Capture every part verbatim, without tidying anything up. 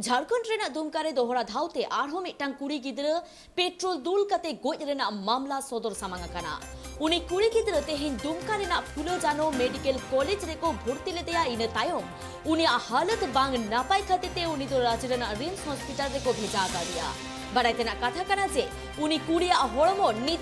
ᱡᱷᱟᱲᱠᱷᱚᱸᱰ ᱨᱮᱱᱟᱜ ᱫᱩᱢᱠᱟ ᱨᱮ ᱫᱚᱦᱲᱟ ᱫᱷᱟᱣᱛᱮ ᱟᱨᱦᱚᱸ ᱢᱤᱫᱴᱟᱝ ᱠᱩᱲᱤ ᱜᱤᱫᱽᱨᱟᱹ ᱯᱮᱴᱨᱳᱞ ᱫᱩᱞ ᱠᱟᱛᱮ ᱜᱚᱡ ᱨᱮᱱᱟᱜ ᱢᱟᱢᱞᱟ ᱥᱚᱫᱚᱨ ᱥᱟᱢᱟᱝ ᱟᱠᱟᱱᱟ᱾ ᱩᱱᱤ ᱠᱩᱲᱤ ᱜᱤᱫᱽᱨᱟᱹ ᱛᱮᱦᱮᱧ ᱫᱩᱢᱠᱟ ᱨᱮᱱᱟᱜ ᱯᱷᱩᱞᱟᱹ ᱡᱟᱱᱚ ᱢᱮᱰᱤᱠᱮᱞ ᱠᱚᱞᱮᱡᱽ ᱨᱮᱠᱚ ᱵᱷᱚᱨᱛᱤ ᱞᱮᱫᱮᱭᱟ᱾ ᱤᱱᱟᱹ ᱛᱟᱭᱚᱢ ᱩᱱᱤᱭᱟᱜ ᱦᱟᱞᱚᱛ ᱵᱟᱝ ᱱᱟᱯᱟᱭ ᱠᱷᱟᱹᱛᱤᱨ ᱛᱮ ᱩᱱᱤ ᱫᱚ ᱨᱟᱸᱪᱤ ᱨᱮᱱᱟᱜ ᱨᱤᱢᱥ ᱦᱚᱥᱯᱤᱴᱟᱞ ᱨᱮᱠᱚ ᱵᱷᱮᱡᱟ ᱟᱠᱟᱫᱮᱭᱟ᱾ ᱵᱟᱰᱟᱭ ᱛᱮᱱᱟᱜ ᱠᱟᱛᱷᱟ ᱠᱟᱱᱟ ᱡᱮ ᱩᱱᱤ ᱠᱩᱲᱤᱭᱟᱜ ᱦᱚᱲᱢᱚ ᱱᱤᱛ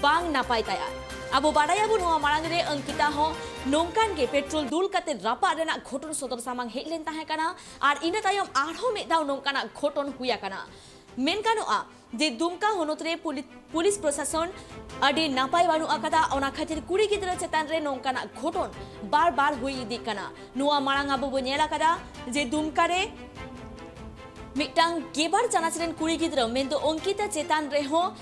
ᱵᱟᱝ ᱱᱟᱯᱟᱭ ᱛᱟᱭᱟ᱾ ᱟᱵᱚ ᱵᱟᱰᱟᱭᱟᱵᱚ ᱱᱚᱣᱟ ᱢᱟᱲᱟᱝ ᱨᱮ ᱚᱝᱠᱤᱛᱟ ᱦᱚᱸ ᱱᱚᱝᱠᱟᱱ ᱜᱮ ᱯᱮᱴᱨᱳᱞ ᱫᱩᱞ ᱠᱟᱛᱮ ᱨᱟᱯᱟᱜ ᱨᱮᱱᱟᱜ ᱜᱷᱚᱴᱚᱱ ᱥᱚᱫᱚᱨ ᱥᱟᱢᱟᱝ ᱦᱮᱡ ᱞᱮᱱ ᱛᱟᱦᱮᱸ ᱠᱟᱱᱟ᱾ ᱟᱨ ᱤᱱᱟᱹ ᱛᱟᱭᱚᱢ ᱟᱨᱦᱚᱸ ᱢᱤᱫ ᱫᱷᱟᱣ ᱱᱚᱝᱠᱟᱱᱟᱜ ᱜᱷᱚᱴᱚᱱ ᱦᱩᱭ ᱟᱠᱟᱱᱟ᱾ ᱢᱮᱱ ᱜᱟᱱᱚᱜᱼᱟ ᱡᱮ ᱫᱩᱢᱠᱟ ᱦᱚᱱᱚᱛ ᱨᱮ ᱯᱩᱞᱤ-, ᱯᱩᱞᱤᱥ ᱯᱨᱚᱥᱟᱥᱚᱱ ᱟᱹᱰᱤ ᱱᱟᱯᱟᱭ ᱵᱟᱹᱱᱩᱜ ᱟᱠᱟᱫᱟ᱾ ᱚᱱᱟ ᱠᱷᱟᱹᱛᱤᱨ ᱠᱩᱲᱤ ᱜᱤᱫᱽᱨᱟᱹ ᱪᱮᱛᱟᱱ ᱨᱮ ᱱᱚᱝᱠᱟᱱᱟᱜ ᱜᱷᱚᱴᱚᱱ ᱵᱟᱨ ᱵᱟᱨ ᱦᱩᱭ ᱤᱫᱤᱜ ᱠᱟᱱᱟ᱾ ᱱᱚᱣᱟ ᱢᱟᱲᱟᱝ ᱟᱵᱚ ᱵᱚ ᱧᱮᱞ ᱟᱠᱟᱫᱟ ᱡᱮ ᱫᱩᱢᱠᱟ ᱨᱮ ᱢᱤᱫᱴᱟᱝ ᱜᱮᱵᱟᱨ ᱪᱟᱱᱟᱪ ᱨᱮᱱ ᱠᱩᱲᱤ ᱜᱤᱫᱽᱨᱟᱹ ᱢᱮᱱᱫᱚ ᱚᱝᱠᱤᱛᱟ ᱪᱮᱛᱟᱱ ᱨᱮᱦᱚᱸ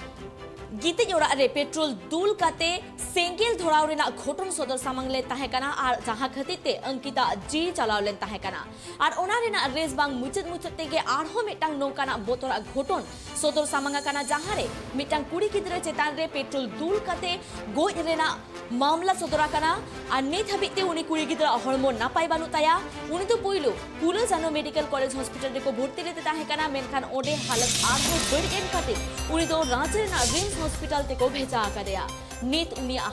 ᱜᱤᱛᱤᱡ ᱚᱲᱟᱜ ᱨᱮ ᱯᱮᱴᱨᱳᱞ ᱫᱩᱞ ᱠᱟᱛᱮ ᱥᱮᱸᱜᱮᱞ ᱫᱷᱚᱨᱟᱣ ᱨᱮᱱᱟᱜ ᱜᱷᱚᱴᱚᱱ ᱥᱚᱫᱚᱨ ᱥᱟᱢᱟᱝ ᱞᱮᱱ ᱛᱟᱦᱮᱸ ᱠᱟᱱᱟ, ᱟᱨ ᱡᱟᱦᱟᱸ ᱠᱷᱟᱹᱛᱤᱨ ᱛᱮ ᱚᱝᱠᱤᱛᱟ ᱡᱤᱣᱤ ᱪᱟᱞᱟᱣ ᱞᱮᱱ ᱛᱟᱦᱮᱸ ᱠᱟᱱᱟ᱾ ᱟᱨ ᱚᱱᱟ ᱨᱮᱱᱟᱜ ᱨᱮᱥ ᱵᱟᱝ ᱢᱩᱪᱟᱹᱫ ᱢᱩᱪᱟᱹᱫ ᱛᱮᱜᱮ ᱟᱨᱦᱚᱸ ᱢᱤᱫᱴᱟᱝ ᱱᱚᱝᱠᱟᱱᱟᱜ ᱵᱚᱛᱚᱨᱟᱜ ᱜᱷᱚᱴᱚᱱ ᱥᱚᱫᱚᱨ ᱥᱟᱢᱟᱝ ᱟᱠᱟᱱᱟ, ᱡᱟᱦᱟᱸ ᱨᱮ ᱢᱤᱫᱴᱟᱝ ᱠᱩᱲᱤ ᱜᱤᱫᱽᱨᱟᱹ ᱪᱮᱛᱟᱱ ᱨᱮ ᱯᱮᱴᱨᱳᱞ ᱫᱩᱞ ᱠᱟᱛᱮ ᱜᱚᱡ ᱨᱮᱱᱟᱜ ᱢᱟᱢᱞᱟ ᱥᱚᱫᱚᱨ ᱟᱠᱟᱱᱟ᱾ ᱟᱨ ᱱᱤᱛ ᱦᱟᱹᱵᱤᱡ ᱛᱮ ᱩᱱᱤ ᱠᱩᱲᱤ ᱜᱤᱫᱽᱨᱟᱹᱣᱟᱜ ᱦᱚᱲᱢᱚ ᱱᱟᱯᱟᱭ ᱵᱟᱹᱱᱩᱜ ᱛᱟᱭᱟ᱾ ᱩᱱᱤ ᱫᱚ ᱯᱩᱭᱞᱩ ᱯᱷᱩᱞᱟᱹ ᱡᱷᱟᱱᱚ ᱢᱮᱰᱤᱠᱮᱞ ᱠᱚᱞᱮᱡᱽ ᱦᱚᱥᱯᱤᱴᱟᱞ ᱨᱮᱠᱚ ᱵᱷᱚᱨᱛᱤ ᱞᱮᱫᱮ ᱛᱟᱦᱮᱸ ᱠᱟᱱᱟ, ᱢᱮᱱᱠᱷᱟᱱ ᱚᱸᱰᱮ ᱦᱟᱞᱚᱛ ᱟᱨᱦᱚᱸ ᱵᱟᱹᱲᱤᱡ ᱮᱱ ᱠᱷᱟᱹᱛᱤᱨ ᱩᱱᱤ ᱫᱚ ᱨᱟᱸᱪᱤ ᱨᱮᱱᱟᱜ ᱨᱤᱢᱥ ᱦᱚᱥᱯᱤᱴᱟᱞ ᱛᱮᱠᱚ ᱵᱷᱮᱡᱟ ᱟᱠᱟᱫᱮᱭᱟ᱾ ᱱᱤᱛ ᱩᱱᱤᱭᱟᱜ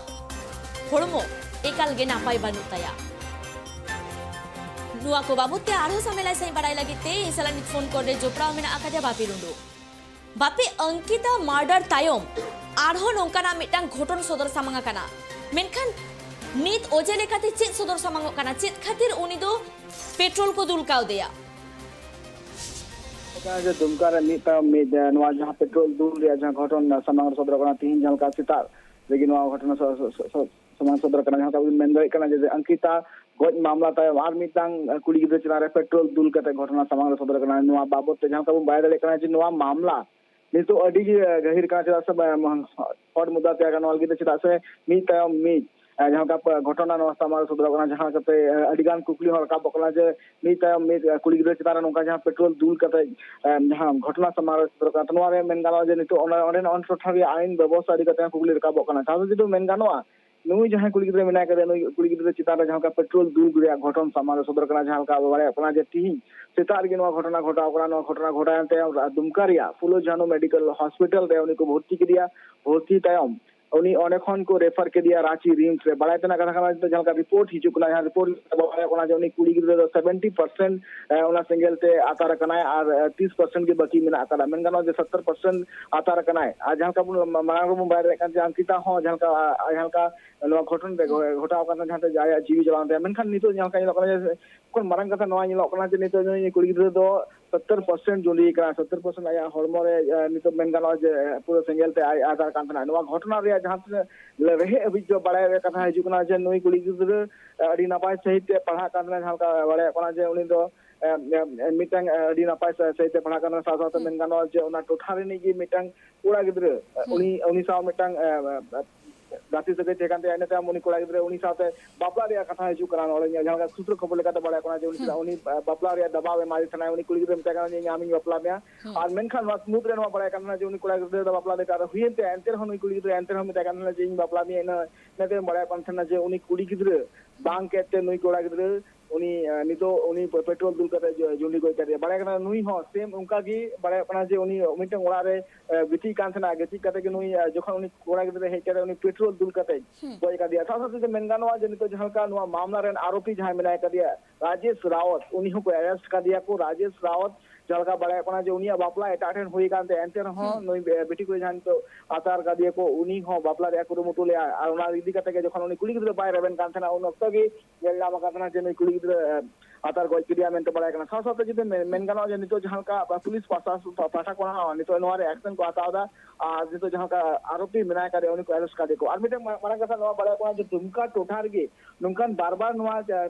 ᱦᱚᱲᱢᱚ ᱮᱠᱟᱞ ᱜᱮ ᱱᱟᱯᱟᱭ ᱵᱟᱹᱱᱩᱜ ᱛᱟᱭᱟ᱾ ᱱᱚᱣᱟ ᱠᱚ ᱵᱟᱵᱚᱛ ᱛᱮ ᱟᱨᱦᱚᱸ ᱥᱟᱢᱮᱞᱟᱭ ᱥᱟᱺᱦᱤᱡ ᱵᱟᱲᱟᱭ ᱞᱟᱹᱜᱤᱫ ᱛᱮ ᱤᱧ ᱥᱟᱞᱟᱜ ᱱᱤᱛ ᱯᱷᱳᱱ ᱠᱚᱞ ᱨᱮ ᱡᱚᱯᱲᱟᱣ ᱢᱮᱱᱟᱜ ᱟᱠᱟᱫᱮᱭᱟ ᱵᱟᱯᱤ ᱴᱩᱰᱩ᱾ ᱵᱟᱯᱤ, ᱚᱝᱠᱤᱛᱟ ᱢᱟᱨᱰᱟᱨ ᱛᱟᱭᱚᱢ ᱟᱨᱦᱚᱸ ᱱᱚᱝᱠᱟᱱᱟᱜ ᱢᱤᱫᱴᱟᱝ ᱜᱷᱚᱴᱚᱱ ᱥᱚᱫᱚᱨ ᱥᱟᱢᱟᱝ ᱟᱠᱟᱱᱟ, ᱢᱮᱱᱠᱷᱟᱱ ᱱᱤᱛ ᱚᱡᱮ ᱞᱮᱠᱟᱛᱮ ᱪᱮᱫ ᱥᱚᱫᱚᱨ ᱥᱟᱢᱟᱝᱚᱜ ᱠᱟᱱᱟ? ᱪᱮᱫ ᱠᱷᱟᱹᱛᱤᱨ ᱩᱱᱤ ᱫᱚ ᱯᱮᱴᱨᱳᱞ ᱠᱚ ᱫᱩᱞ ᱠᱟᱣᱫᱮᱭᱟ? ᱚᱱᱠᱟ ᱡᱮ ᱫᱩᱢᱠᱟ ᱨᱮ ᱢᱤᱫ ᱛᱟᱭᱚᱢ ᱢᱤᱫ, ᱮ, ᱱᱚᱣᱟ ᱡᱟᱦᱟᱸ ᱯᱮᱴᱨᱳᱞ ᱫᱩᱞ ᱨᱮᱭᱟᱜ ᱡᱟᱦᱟᱸ ᱜᱷᱚᱴᱚᱱ ᱥᱟᱢᱟᱝ ᱨᱮ ᱥᱚᱫᱚᱨᱚᱜ ᱠᱟᱱᱟ, ᱛᱤᱦᱤᱧ ᱡᱟᱦᱟᱸ ᱞᱮᱠᱟ ᱥᱮᱛᱟᱜ ᱨᱮᱜᱮ ᱱᱚᱣᱟ ᱜᱷᱚᱴᱚᱱᱟ ᱥᱚ-, ᱥᱚ-, ᱥᱚ-, ᱥᱚ-, ᱥᱟᱢᱟᱝ ᱥᱚᱫᱚᱨ ᱠᱟᱱᱟ, ᱡᱟᱦᱟᱸ ᱞᱮᱠᱟ ᱵᱚᱱ ᱢᱮᱱ ᱫᱟᱲᱮᱭᱟᱜ ᱠᱟᱱᱟ ᱡᱮ ᱚᱝᱠᱤᱛᱟ ᱜᱚᱡ ᱢᱟᱢᱞᱟ ᱛᱟᱭᱚᱢ ᱟᱨ ᱢᱤᱫᱴᱟᱝ ᱠᱩᱲᱤ ᱜᱤᱫᱽᱨᱟᱹ ᱪᱮᱛᱟᱱ ᱨᱮ ᱯᱮᱴᱨᱳᱞ ᱫᱩᱞ ᱠᱟᱛᱮ ᱜᱷᱚᱴᱚᱱᱟ ᱥᱟᱢᱟᱝ ᱨᱮ ᱥᱚᱫᱚᱨ ᱠᱟᱱᱟ᱾ ᱱᱚᱣᱟ ᱵᱟᱵᱚᱛ ᱛᱮ ᱡᱟᱦᱟᱸ ᱞᱮᱠᱟ ᱵᱚᱱ ᱵᱟᱲᱟᱭ ᱫᱟᱲᱮᱭᱟᱜ ᱠᱟᱱᱟ ᱡᱮ ᱱᱚᱣᱟ ᱢᱟᱢᱞᱟ ᱱᱤᱛᱚᱜ ᱟᱹᱰᱤ ᱜᱮ ᱜᱟᱹᱦᱤᱨ ᱠᱟᱱᱟ, ᱪᱮᱫᱟᱜ ᱥᱮ, ᱮᱢ, hot ᱢᱩᱫᱫᱟ ᱛᱮᱭᱟᱨ ᱠᱟᱱᱟ ᱱᱚᱣᱟ ᱞᱟᱹᱜᱤᱫ ᱛᱮ, ᱪᱮᱫᱟᱜ ᱥᱮ ᱢᱤᱫ ᱛᱟᱭᱚᱢ ᱢᱤᱫ, ᱮ, ᱡᱟᱦᱟᱸ ᱞᱮᱠᱟ ᱯᱮ-, ᱜᱷᱚᱴᱚᱱᱟ ᱱᱚᱣᱟ ᱥᱟᱢᱟᱝ ᱨᱮ ᱥᱚᱫᱚᱨᱚᱜ ᱠᱟᱱᱟ, ᱡᱟᱦᱟᱸ ᱠᱟᱛᱮ, ᱮ, ᱟᱹᱰᱤ ᱜᱟᱱ ᱠᱩᱠᱞᱤ ᱦᱚᱸ ᱨᱟᱠᱟᱵᱚᱜ ᱠᱟᱱᱟ ᱡᱮ ᱢᱤᱫ ᱛᱟᱭᱚᱢ ᱢᱤᱫ, ᱮ, ᱠᱩᱲᱤ ᱜᱤᱫᱽᱨᱟᱹ ᱪᱮᱛᱟᱱ ᱨᱮ ᱱᱚᱝᱠᱟ ᱡᱟᱦᱟᱸ ᱯᱮᱴᱨᱳᱞ ᱫᱩᱞ ᱠᱟᱛᱮ, ᱮ, ᱡᱟᱦᱟᱸ ᱜᱷᱚᱴᱚᱱᱟ ᱥᱟᱢᱟᱝ ᱨᱮ ᱥᱚᱫᱚᱨᱚᱜ ᱠᱟᱱᱟ, ᱛᱚ ᱱᱚᱣᱟ ᱨᱮ ᱢᱮᱱ ᱜᱟᱱᱚᱜᱼᱟ ᱡᱮ ᱱᱤᱛᱚᱜ ᱚᱸᱰᱮ, ᱚᱸᱰᱮᱱᱟᱜ ᱚᱱᱟ ᱴᱚᱴᱷᱟ ᱨᱮᱭᱟᱜ ᱟᱭᱤᱱ ᱵᱮᱵᱚᱥᱛᱷᱟ ᱤᱫᱤ ᱠᱟᱛᱮ ᱦᱚᱸ ᱠᱩᱠᱞᱤ ᱨᱟᱠᱟᱵᱚᱜ ᱠᱟᱱᱟ᱾ ᱥᱟᱶᱛᱮ ᱡᱩᱫᱤ ᱢᱮᱱ ᱜᱟᱱᱚᱜᱼᱟ ᱱᱩᱭ ᱡᱟᱦᱟᱸᱭ ᱠᱩᱲᱤ ᱜᱤᱫᱽᱨᱟᱹ ᱢᱮᱱᱟᱭ ᱠᱟᱫᱮᱭᱟ, ᱱᱩᱭ ᱠᱩᱲᱤ ᱜᱤᱫᱽᱨᱟᱹ ᱪᱮᱛᱟᱱ ᱨᱮ ᱡᱟᱦᱟᱸ ᱞᱮᱠᱟ ᱯᱮᱴᱨᱳᱞ ᱫᱩᱞ ᱨᱮᱭᱟᱜ ᱜᱷᱚᱴᱚᱱ ᱥᱟᱢᱟᱝ ᱨᱮ ᱥᱚᱫᱚᱨ ᱠᱟᱱᱟ, ᱡᱟᱦᱟᱸ ᱞᱮᱠᱟ ᱟᱵᱚ ᱵᱟᱲᱟᱭᱚᱜ ᱠᱟᱱᱟ ᱡᱮ ᱛᱤᱦᱤᱧ ᱥᱮᱛᱟᱜ ᱨᱮᱜᱮ ᱱᱚᱣᱟ ᱜᱷᱚᱴᱚᱱᱟ ᱜᱷᱚᱴᱟᱣ ᱠᱟᱱᱟ᱾ ᱱᱚᱣᱟ ᱜᱷᱚᱴᱚᱱᱟ ᱜᱷᱚᱴᱟᱣ ᱮᱱ ᱛᱟᱭᱚᱢ ᱫᱩᱢᱠᱟ ᱨᱮᱭᱟᱜ ᱯᱷᱩᱞᱳ ᱡᱷᱟᱱᱳ ᱢᱮᱰᱤᱠᱮᱞ ᱦᱚᱥᱯᱤᱴᱟᱞ ᱨᱮ ᱩᱱᱤ ᱠᱚ ᱵᱷᱚᱨᱛᱤ ᱠᱮᱫᱮᱭᱟ᱾ ᱵᱷᱚᱨᱛᱤ ᱛᱟᱭᱚᱢ ᱩᱱᱤ ᱚᱸᱰᱮ ᱠᱷᱚᱱ ᱠᱚ ᱨᱮᱯᱷᱟᱨ ᱠᱮᱫᱮᱭᱟ ᱨᱟᱸᱪᱤ ᱨᱤᱢᱥ ᱨᱮ᱾ ᱵᱟᱲᱟᱭ ᱛᱮᱱᱟᱜ ᱠᱟᱛᱷᱟ ᱠᱟᱱᱟ, ᱡᱟᱦᱟᱸ ᱞᱮᱠᱟ ᱨᱤᱯᱳᱨᱴ ᱦᱤᱡᱩᱜ ᱠᱟᱱᱟ, ᱡᱟᱦᱟᱸ ᱨᱤᱯᱳᱨᱴ ᱵᱟᱲᱟᱭᱚᱜ ᱠᱟᱱᱟ ᱡᱮ ᱩᱱᱤ ᱠᱩᱲᱤ ᱜᱤᱫᱽᱨᱟᱹ ᱫᱚ ᱥᱮᱵᱷᱮᱱᱴᱤ ᱯᱟᱨᱥᱮᱱᱴ ᱚᱱᱟ ᱥᱮᱸᱜᱮᱞ ᱛᱮ ᱟᱛᱟᱨ ᱟᱠᱟᱱᱟᱭ ᱟᱨ ᱛᱤᱥ ᱯᱟᱨᱥᱮᱱᱴ ᱜᱮ ᱵᱟᱹᱠᱤ ᱢᱮᱱᱟᱜ ᱟᱠᱟᱫᱟ᱾ ᱢᱮᱱ ᱜᱟᱱᱚᱜᱼᱟ ᱡᱮ ᱥᱚᱛᱛᱚᱨ ᱯᱟᱨᱥᱮᱱᱴ ᱟᱛᱟᱨ ᱟᱠᱟᱱᱟᱭ᱾ ᱟᱨ ᱡᱟᱦᱟᱸ ᱞᱮᱠᱟ ᱵᱚᱱ ᱢᱟᱲᱟᱝ ᱨᱮᱵᱚᱱ ᱵᱟᱲᱟᱭ ᱫᱟᱲᱮᱭᱟᱜ ᱠᱟᱱ ᱡᱮ ᱚᱝᱠᱤᱛᱟ ᱦᱚᱸ ᱡᱟᱦᱟᱸ ᱞᱮᱠᱟ, ᱡᱟᱦᱟᱸ ᱞᱮᱠᱟ ᱱᱚᱣᱟ ᱜᱷᱚᱴᱚᱱ ᱨᱮ ᱜᱷᱚᱴᱟᱣ ᱟᱠᱟᱱᱟ, ᱡᱟᱦᱟᱸ ᱛᱮ ᱟᱭᱟᱜ ᱡᱤᱣᱤ ᱪᱟᱞᱟᱣ ᱮᱱ ᱛᱟᱭᱟ᱾ ᱢᱮᱱᱠᱷᱟᱱ ᱱᱤᱛᱚᱜ ᱡᱟᱦᱟᱸ ᱞᱮᱠᱟ ᱧᱮᱞᱚᱜ ᱠᱟᱱᱟ ᱡᱮ ᱠᱷᱚᱱ ᱢᱟᱨᱟᱝ ᱠᱟᱛᱷᱟ ᱱᱚᱣᱟ ᱧᱮᱞᱚᱜ ᱠᱟᱱᱟ ᱡᱮ ᱱᱤᱛᱚᱜ ᱱᱩᱭ ᱠᱩᱲᱤ ᱜᱤᱫᱽᱨᱟᱹ ᱫᱚ ᱥᱚᱛᱛᱚᱨ ᱯᱟᱨᱥᱮᱱᱴ ᱡᱩᱸᱰᱤ ᱟᱠᱟᱱᱟ, ᱥᱚᱛᱛᱚᱨ ᱯᱟᱨᱥᱮᱱᱴ ᱟᱭᱟᱜ ᱦᱚᱲᱢᱚ ᱨᱮ, ᱮ, ᱱᱤᱛᱚᱜ ᱢᱮᱱ ᱜᱟᱱᱚᱜᱼᱟ ᱡᱮ, ᱮ, ᱯᱩᱨᱟᱹ ᱥᱮᱸᱜᱮᱞ ᱛᱮ ᱟᱡ ᱟᱛᱟᱨ ᱠᱟᱱ ᱛᱟᱦᱮᱱᱟ᱾ ᱱᱚᱣᱟ ᱜᱷᱚᱴᱚᱱᱟ ᱨᱮᱭᱟᱜ ᱡᱟᱦᱟᱸ ᱛᱤᱱᱟᱹᱜ ᱨᱮᱦᱮᱫ ᱦᱟᱹᱵᱤᱡ ᱫᱚ ᱵᱟᱲᱟᱭ ᱨᱮᱭᱟᱜ ᱠᱟᱛᱷᱟ ᱦᱤᱡᱩᱜ ᱠᱟᱱᱟ ᱡᱮ ᱱᱩᱭ ᱠᱩᱲᱤ ᱜᱤᱫᱽᱨᱟᱹ, ᱮ, ᱟᱹᱰᱤ ᱱᱟᱯᱟᱭ ᱥᱟᱺᱦᱤᱡ ᱛᱮ ᱯᱟᱲᱦᱟᱜ ᱠᱟᱱ ᱛᱟᱦᱮᱱᱟ, ᱡᱟᱦᱟᱸ ᱞᱮᱠᱟ ᱵᱟᱲᱟᱭᱚᱜ ᱠᱟᱱᱟ ᱡᱮ ᱩᱱᱤ ᱫᱚ, ᱮ, ᱮ, ᱮ, ᱢᱤᱫᱴᱟᱝ, ᱮ, ᱟᱹᱰᱤ ᱱᱟᱯᱟᱭ ᱥᱟ-, ᱥᱟᱺᱦᱤᱡ ᱛᱮ ᱯᱟᱲᱦᱟᱜ ᱠᱟᱱ ᱛᱟᱦᱮᱱᱟ, ᱥᱟᱶ ᱥᱟᱶᱛᱮ ᱦᱩᱸ᱾ ᱢᱮᱱ ᱜᱟᱱᱚᱜᱼᱟ ᱡᱮ ᱚᱱᱟ ᱴᱚᱴᱷᱟ ᱨᱤᱱᱤᱡ ᱜᱮ ᱢᱤᱫᱴᱟᱝ ᱠᱚᱲᱟ ᱜᱤᱫᱽᱨᱟᱹ, ᱮ, ᱦᱩᱸ᱾ ᱩᱱᱤ, ᱩᱱᱤ ᱥᱟᱶ ᱢᱤᱫᱴᱟᱝ, ᱮ, ᱮ, ᱜᱟᱛᱮ ᱥᱟᱹᱜᱟᱹᱭ ᱛᱟᱦᱮᱸ ᱠᱟᱱ ᱛᱟᱭᱟ᱾ ᱤᱱᱟᱹ ᱛᱟᱭᱚᱢ ᱩᱱᱤ ᱠᱚᱲᱟ ᱜᱤᱫᱽᱨᱟᱹ ᱩᱱᱤ ᱥᱟᱶᱛᱮ ᱵᱟᱯᱞᱟ ᱨᱮᱭᱟᱜ ᱠᱟᱛᱷᱟ ᱦᱤᱡᱩᱜ ᱠᱟᱱᱟ᱾ ᱱᱚᱰᱮ ᱧᱮᱞ ᱡᱟᱦᱟᱸ ᱞᱮᱠᱟ ᱥᱩᱛᱨᱚ ᱠᱷᱚᱵᱚᱨ ᱞᱮᱠᱟᱛᱮ ᱵᱟᱲᱟᱭ ᱠᱟᱱᱟ ᱡᱮ ᱩᱱᱤ ᱦᱩᱸ᱾ ᱪᱮᱫᱟᱜ ᱩᱱᱤ, ᱮ, ᱵᱟᱯᱞᱟ ᱨᱮᱭᱟᱜ ᱫᱟᱵᱟᱣ ᱮ ᱮᱢᱟᱫᱮ ᱛᱟᱦᱮᱱᱟ, ᱩᱱᱤ ᱠᱩᱲᱤ ᱜᱤᱫᱽᱨᱟᱹ ᱢᱮᱛᱟᱭ ᱠᱟᱱᱟ ᱡᱮ ᱤᱧ ᱟᱢᱤᱧ ᱵᱟᱯᱞᱟ ᱢᱮᱭᱟ᱾ ᱦᱩᱸ᱾ ᱟᱨ ᱢᱮᱱᱠᱷᱟᱱ ᱱᱚᱣᱟ ᱢᱩᱫᱽ ᱨᱮ ᱱᱚᱣᱟ ᱵᱟᱲᱟᱭ ᱠᱟᱱ ᱛᱟᱦᱮᱱᱟ ᱡᱮ ᱩᱱᱤ ᱠᱚᱲᱟ ᱜᱤᱫᱽᱨᱟᱹ ᱫᱚ ᱵᱟᱯᱞᱟ ᱞᱮᱠᱟ ᱟᱨ ᱦᱩᱭᱮᱱ ᱛᱟᱭᱟ, ᱮᱱᱛᱮ ᱨᱮᱦᱚᱸ ᱱᱩᱭ ᱠᱩᱲᱤ ᱜᱤᱫᱽᱨᱟᱹ ᱮᱱᱛᱮ ᱨᱮᱦᱚᱸ ᱢᱮᱛᱟᱭ ᱠᱟᱱ ᱛᱟᱦᱮᱱᱟ ᱡᱮ ᱤᱧ ᱵᱟᱯᱞᱟ ᱢᱮᱭᱟ᱾ ᱤᱱᱟᱹ, ᱤᱱᱟᱹ ᱛᱟᱭᱚᱢ ᱵᱟᱲᱟᱭᱚᱜ ᱠᱟᱱ ᱛᱟᱦᱮᱱᱟ ᱡᱮ ᱩᱱᱤ ᱠᱩᱲᱤ ᱜᱤᱫᱽᱨᱟᱹ ᱵᱟᱝ ᱠᱮᱫ ᱛᱮ ᱱᱩᱭ ᱠᱚᱲᱟ ᱜᱤᱫᱽᱨᱟᱹ ᱩᱱᱤ, ᱮ, ᱱᱤᱛᱚᱜ ᱩᱱᱤ ᱯᱮᱴᱨᱳᱞ ᱫᱩᱞ ᱠᱟᱛᱮ ᱡᱩ-, ᱡᱩᱸᱰᱤ ᱜᱚᱡ ᱠᱟᱫᱮᱭᱟ᱾ ᱵᱟᱲᱟᱭ ᱠᱟᱱᱟ ᱱᱩᱭ ᱦᱚᱸ ᱥᱮᱢ ᱚᱱᱠᱟ ᱜᱮ ᱵᱟᱲᱟᱭᱚᱜ ᱠᱟᱱᱟ ᱡᱮ ᱩᱱᱤ ᱢᱤᱫᱴᱟᱝ ᱚᱲᱟᱜ ᱨᱮ, ᱮ, ᱜᱤᱛᱤᱡ ᱠᱟᱱ ᱛᱟᱦᱮᱱᱟ᱾ ᱜᱤᱛᱤᱡ ᱠᱟᱛᱮ ᱜᱮ ᱱᱩᱭ, ᱮ, ᱡᱚᱠᱷᱚᱱ ᱩᱱᱤ ᱠᱚᱲᱟ ᱜᱤᱫᱽᱨᱟᱹ ᱦᱮᱡ ᱠᱟᱛᱮ ᱩᱱᱤ ᱯᱮᱴᱨᱳᱞ ᱫᱩᱞ ᱠᱟᱛᱮ ᱦᱩᱸ᱾ ᱜᱚᱡ ᱠᱟᱫᱮᱭᱟ᱾ ᱥᱟᱶ ᱥᱟᱶᱛᱮ ᱢᱮᱱ ᱜᱟᱱᱚᱜᱼᱟ ᱡᱮ ᱱᱤᱛᱚᱜ ᱡᱟᱦᱟᱸ ᱞᱮᱠᱟ ᱱᱚᱣᱟ ᱢᱟᱢᱞᱟ ᱨᱮᱱ ᱟᱨᱳᱯᱤ ᱡᱟᱦᱟᱸᱭ ᱢᱮᱱᱟᱭ ᱠᱟᱫᱮᱭᱟ, ᱨᱟᱡᱮᱥ ᱨᱟᱣᱟᱛ, ᱩᱱᱤ ᱦᱚᱸᱠᱚ ᱮᱨᱮᱥᱴ ᱠᱟᱫᱮᱭᱟ ᱠᱚ᱾ ᱨᱟᱡᱮᱥ ᱨᱟᱣᱟᱛ ᱡᱟᱦᱟᱸ ᱞᱮᱠᱟ ᱵᱟᱲᱟᱭᱚᱜ ᱠᱟᱱᱟ ᱡᱮ ᱩᱱᱤᱭᱟᱜ ᱵᱟᱯᱞᱟ ᱮᱴᱟᱜ ᱴᱷᱮᱱ ᱦᱩᱭ ᱟᱠᱟᱱ ᱛᱟᱭᱟ, ᱮᱱᱛᱮ ᱨᱮᱦᱚᱸ ᱦᱩᱸ᱾ ᱱᱩᱭ ᱵᱮ-, ᱵᱤᱴᱤ ᱠᱩᱲᱤ ᱡᱟᱦᱟᱸᱭ ᱱᱤᱛᱚᱜ ᱟᱛᱟᱨ ᱠᱟᱫᱮᱭᱟ ᱠᱚ, ᱩᱱᱤ ᱦᱚᱸ ᱵᱟᱯᱞᱟ ᱨᱮᱭᱟᱜ ᱠᱩᱨᱩᱢᱩᱴᱩ ᱞᱮᱫᱼᱟ᱾ ᱟᱨ ᱚᱱᱟ ᱤᱫᱤ ᱠᱟᱛᱮ ᱜᱮ ᱡᱚᱠᱷᱚᱱ ᱩᱱᱤ ᱠᱩᱲᱤ ᱜᱤᱫᱽᱨᱟᱹ ᱵᱟᱭ ᱨᱮᱵᱮᱱ ᱠᱟᱱ ᱛᱟᱦᱮᱱᱟ, ᱩᱱ ᱚᱠᱛᱚ ᱜᱮ ᱧᱮᱞ ᱧᱟᱢ ᱟᱠᱟᱱ ᱛᱟᱦᱮᱱᱟ ᱡᱮ ᱱᱩᱭ ᱠᱩᱲᱤ ᱜᱤᱫᱽᱨᱟᱹ, ᱮ, ᱟᱛᱟᱨ ᱜᱚᱡ ᱠᱮᱫᱮᱭᱟ ᱢᱮᱱᱛᱮ ᱵᱟᱲᱟᱭ ᱠᱟᱱᱟ᱾ ᱥᱟᱶ ᱥᱟᱶᱛᱮ ᱡᱩᱫᱤ ᱢᱮ-, ᱢᱮᱱ ᱜᱟᱱᱚᱜᱼᱟ ᱡᱮ ᱱᱤᱛᱚᱜ ᱡᱟᱦᱟᱸ ᱞᱮᱠᱟ ᱯᱩᱞᱤᱥ ᱯᱟᱥᱟ-, ᱯᱟᱦᱴᱟ ᱠᱷᱚᱱᱟᱜ ᱦᱚᱸ ᱱᱤᱛᱚᱜ ᱱᱚᱣᱟ ᱨᱮ ᱮᱠᱥᱮᱱ ᱠᱚ ᱦᱟᱛᱟᱣ ᱮᱫᱟ, ᱟᱨ ᱱᱤᱛᱚᱜ ᱡᱟᱦᱟᱸ ᱞᱮᱠᱟ ᱟᱨᱳᱯᱤ ᱢᱮᱱᱟᱭ ᱠᱟᱫᱮᱭᱟ ᱩᱱᱤ ᱠᱚ ᱮᱨᱮᱥᱴ ᱠᱟᱫᱮ ᱠᱚ᱾ ᱟᱨ ᱢᱤᱫᱴᱮᱱ ᱢᱟ-, ᱢᱟᱨᱟᱝ ᱠᱟᱛᱷᱟ ᱱᱚᱣᱟ ᱵᱟᱲᱟᱭᱚᱜ ᱠᱟᱱᱟ ᱡᱮ ᱫᱩᱢᱠᱟ ᱴᱚᱴᱷᱟ ᱨᱮᱜᱮ ᱱᱚᱝᱠᱟᱱ ᱵᱟᱨ ᱵᱟᱨ ᱱᱚᱣᱟ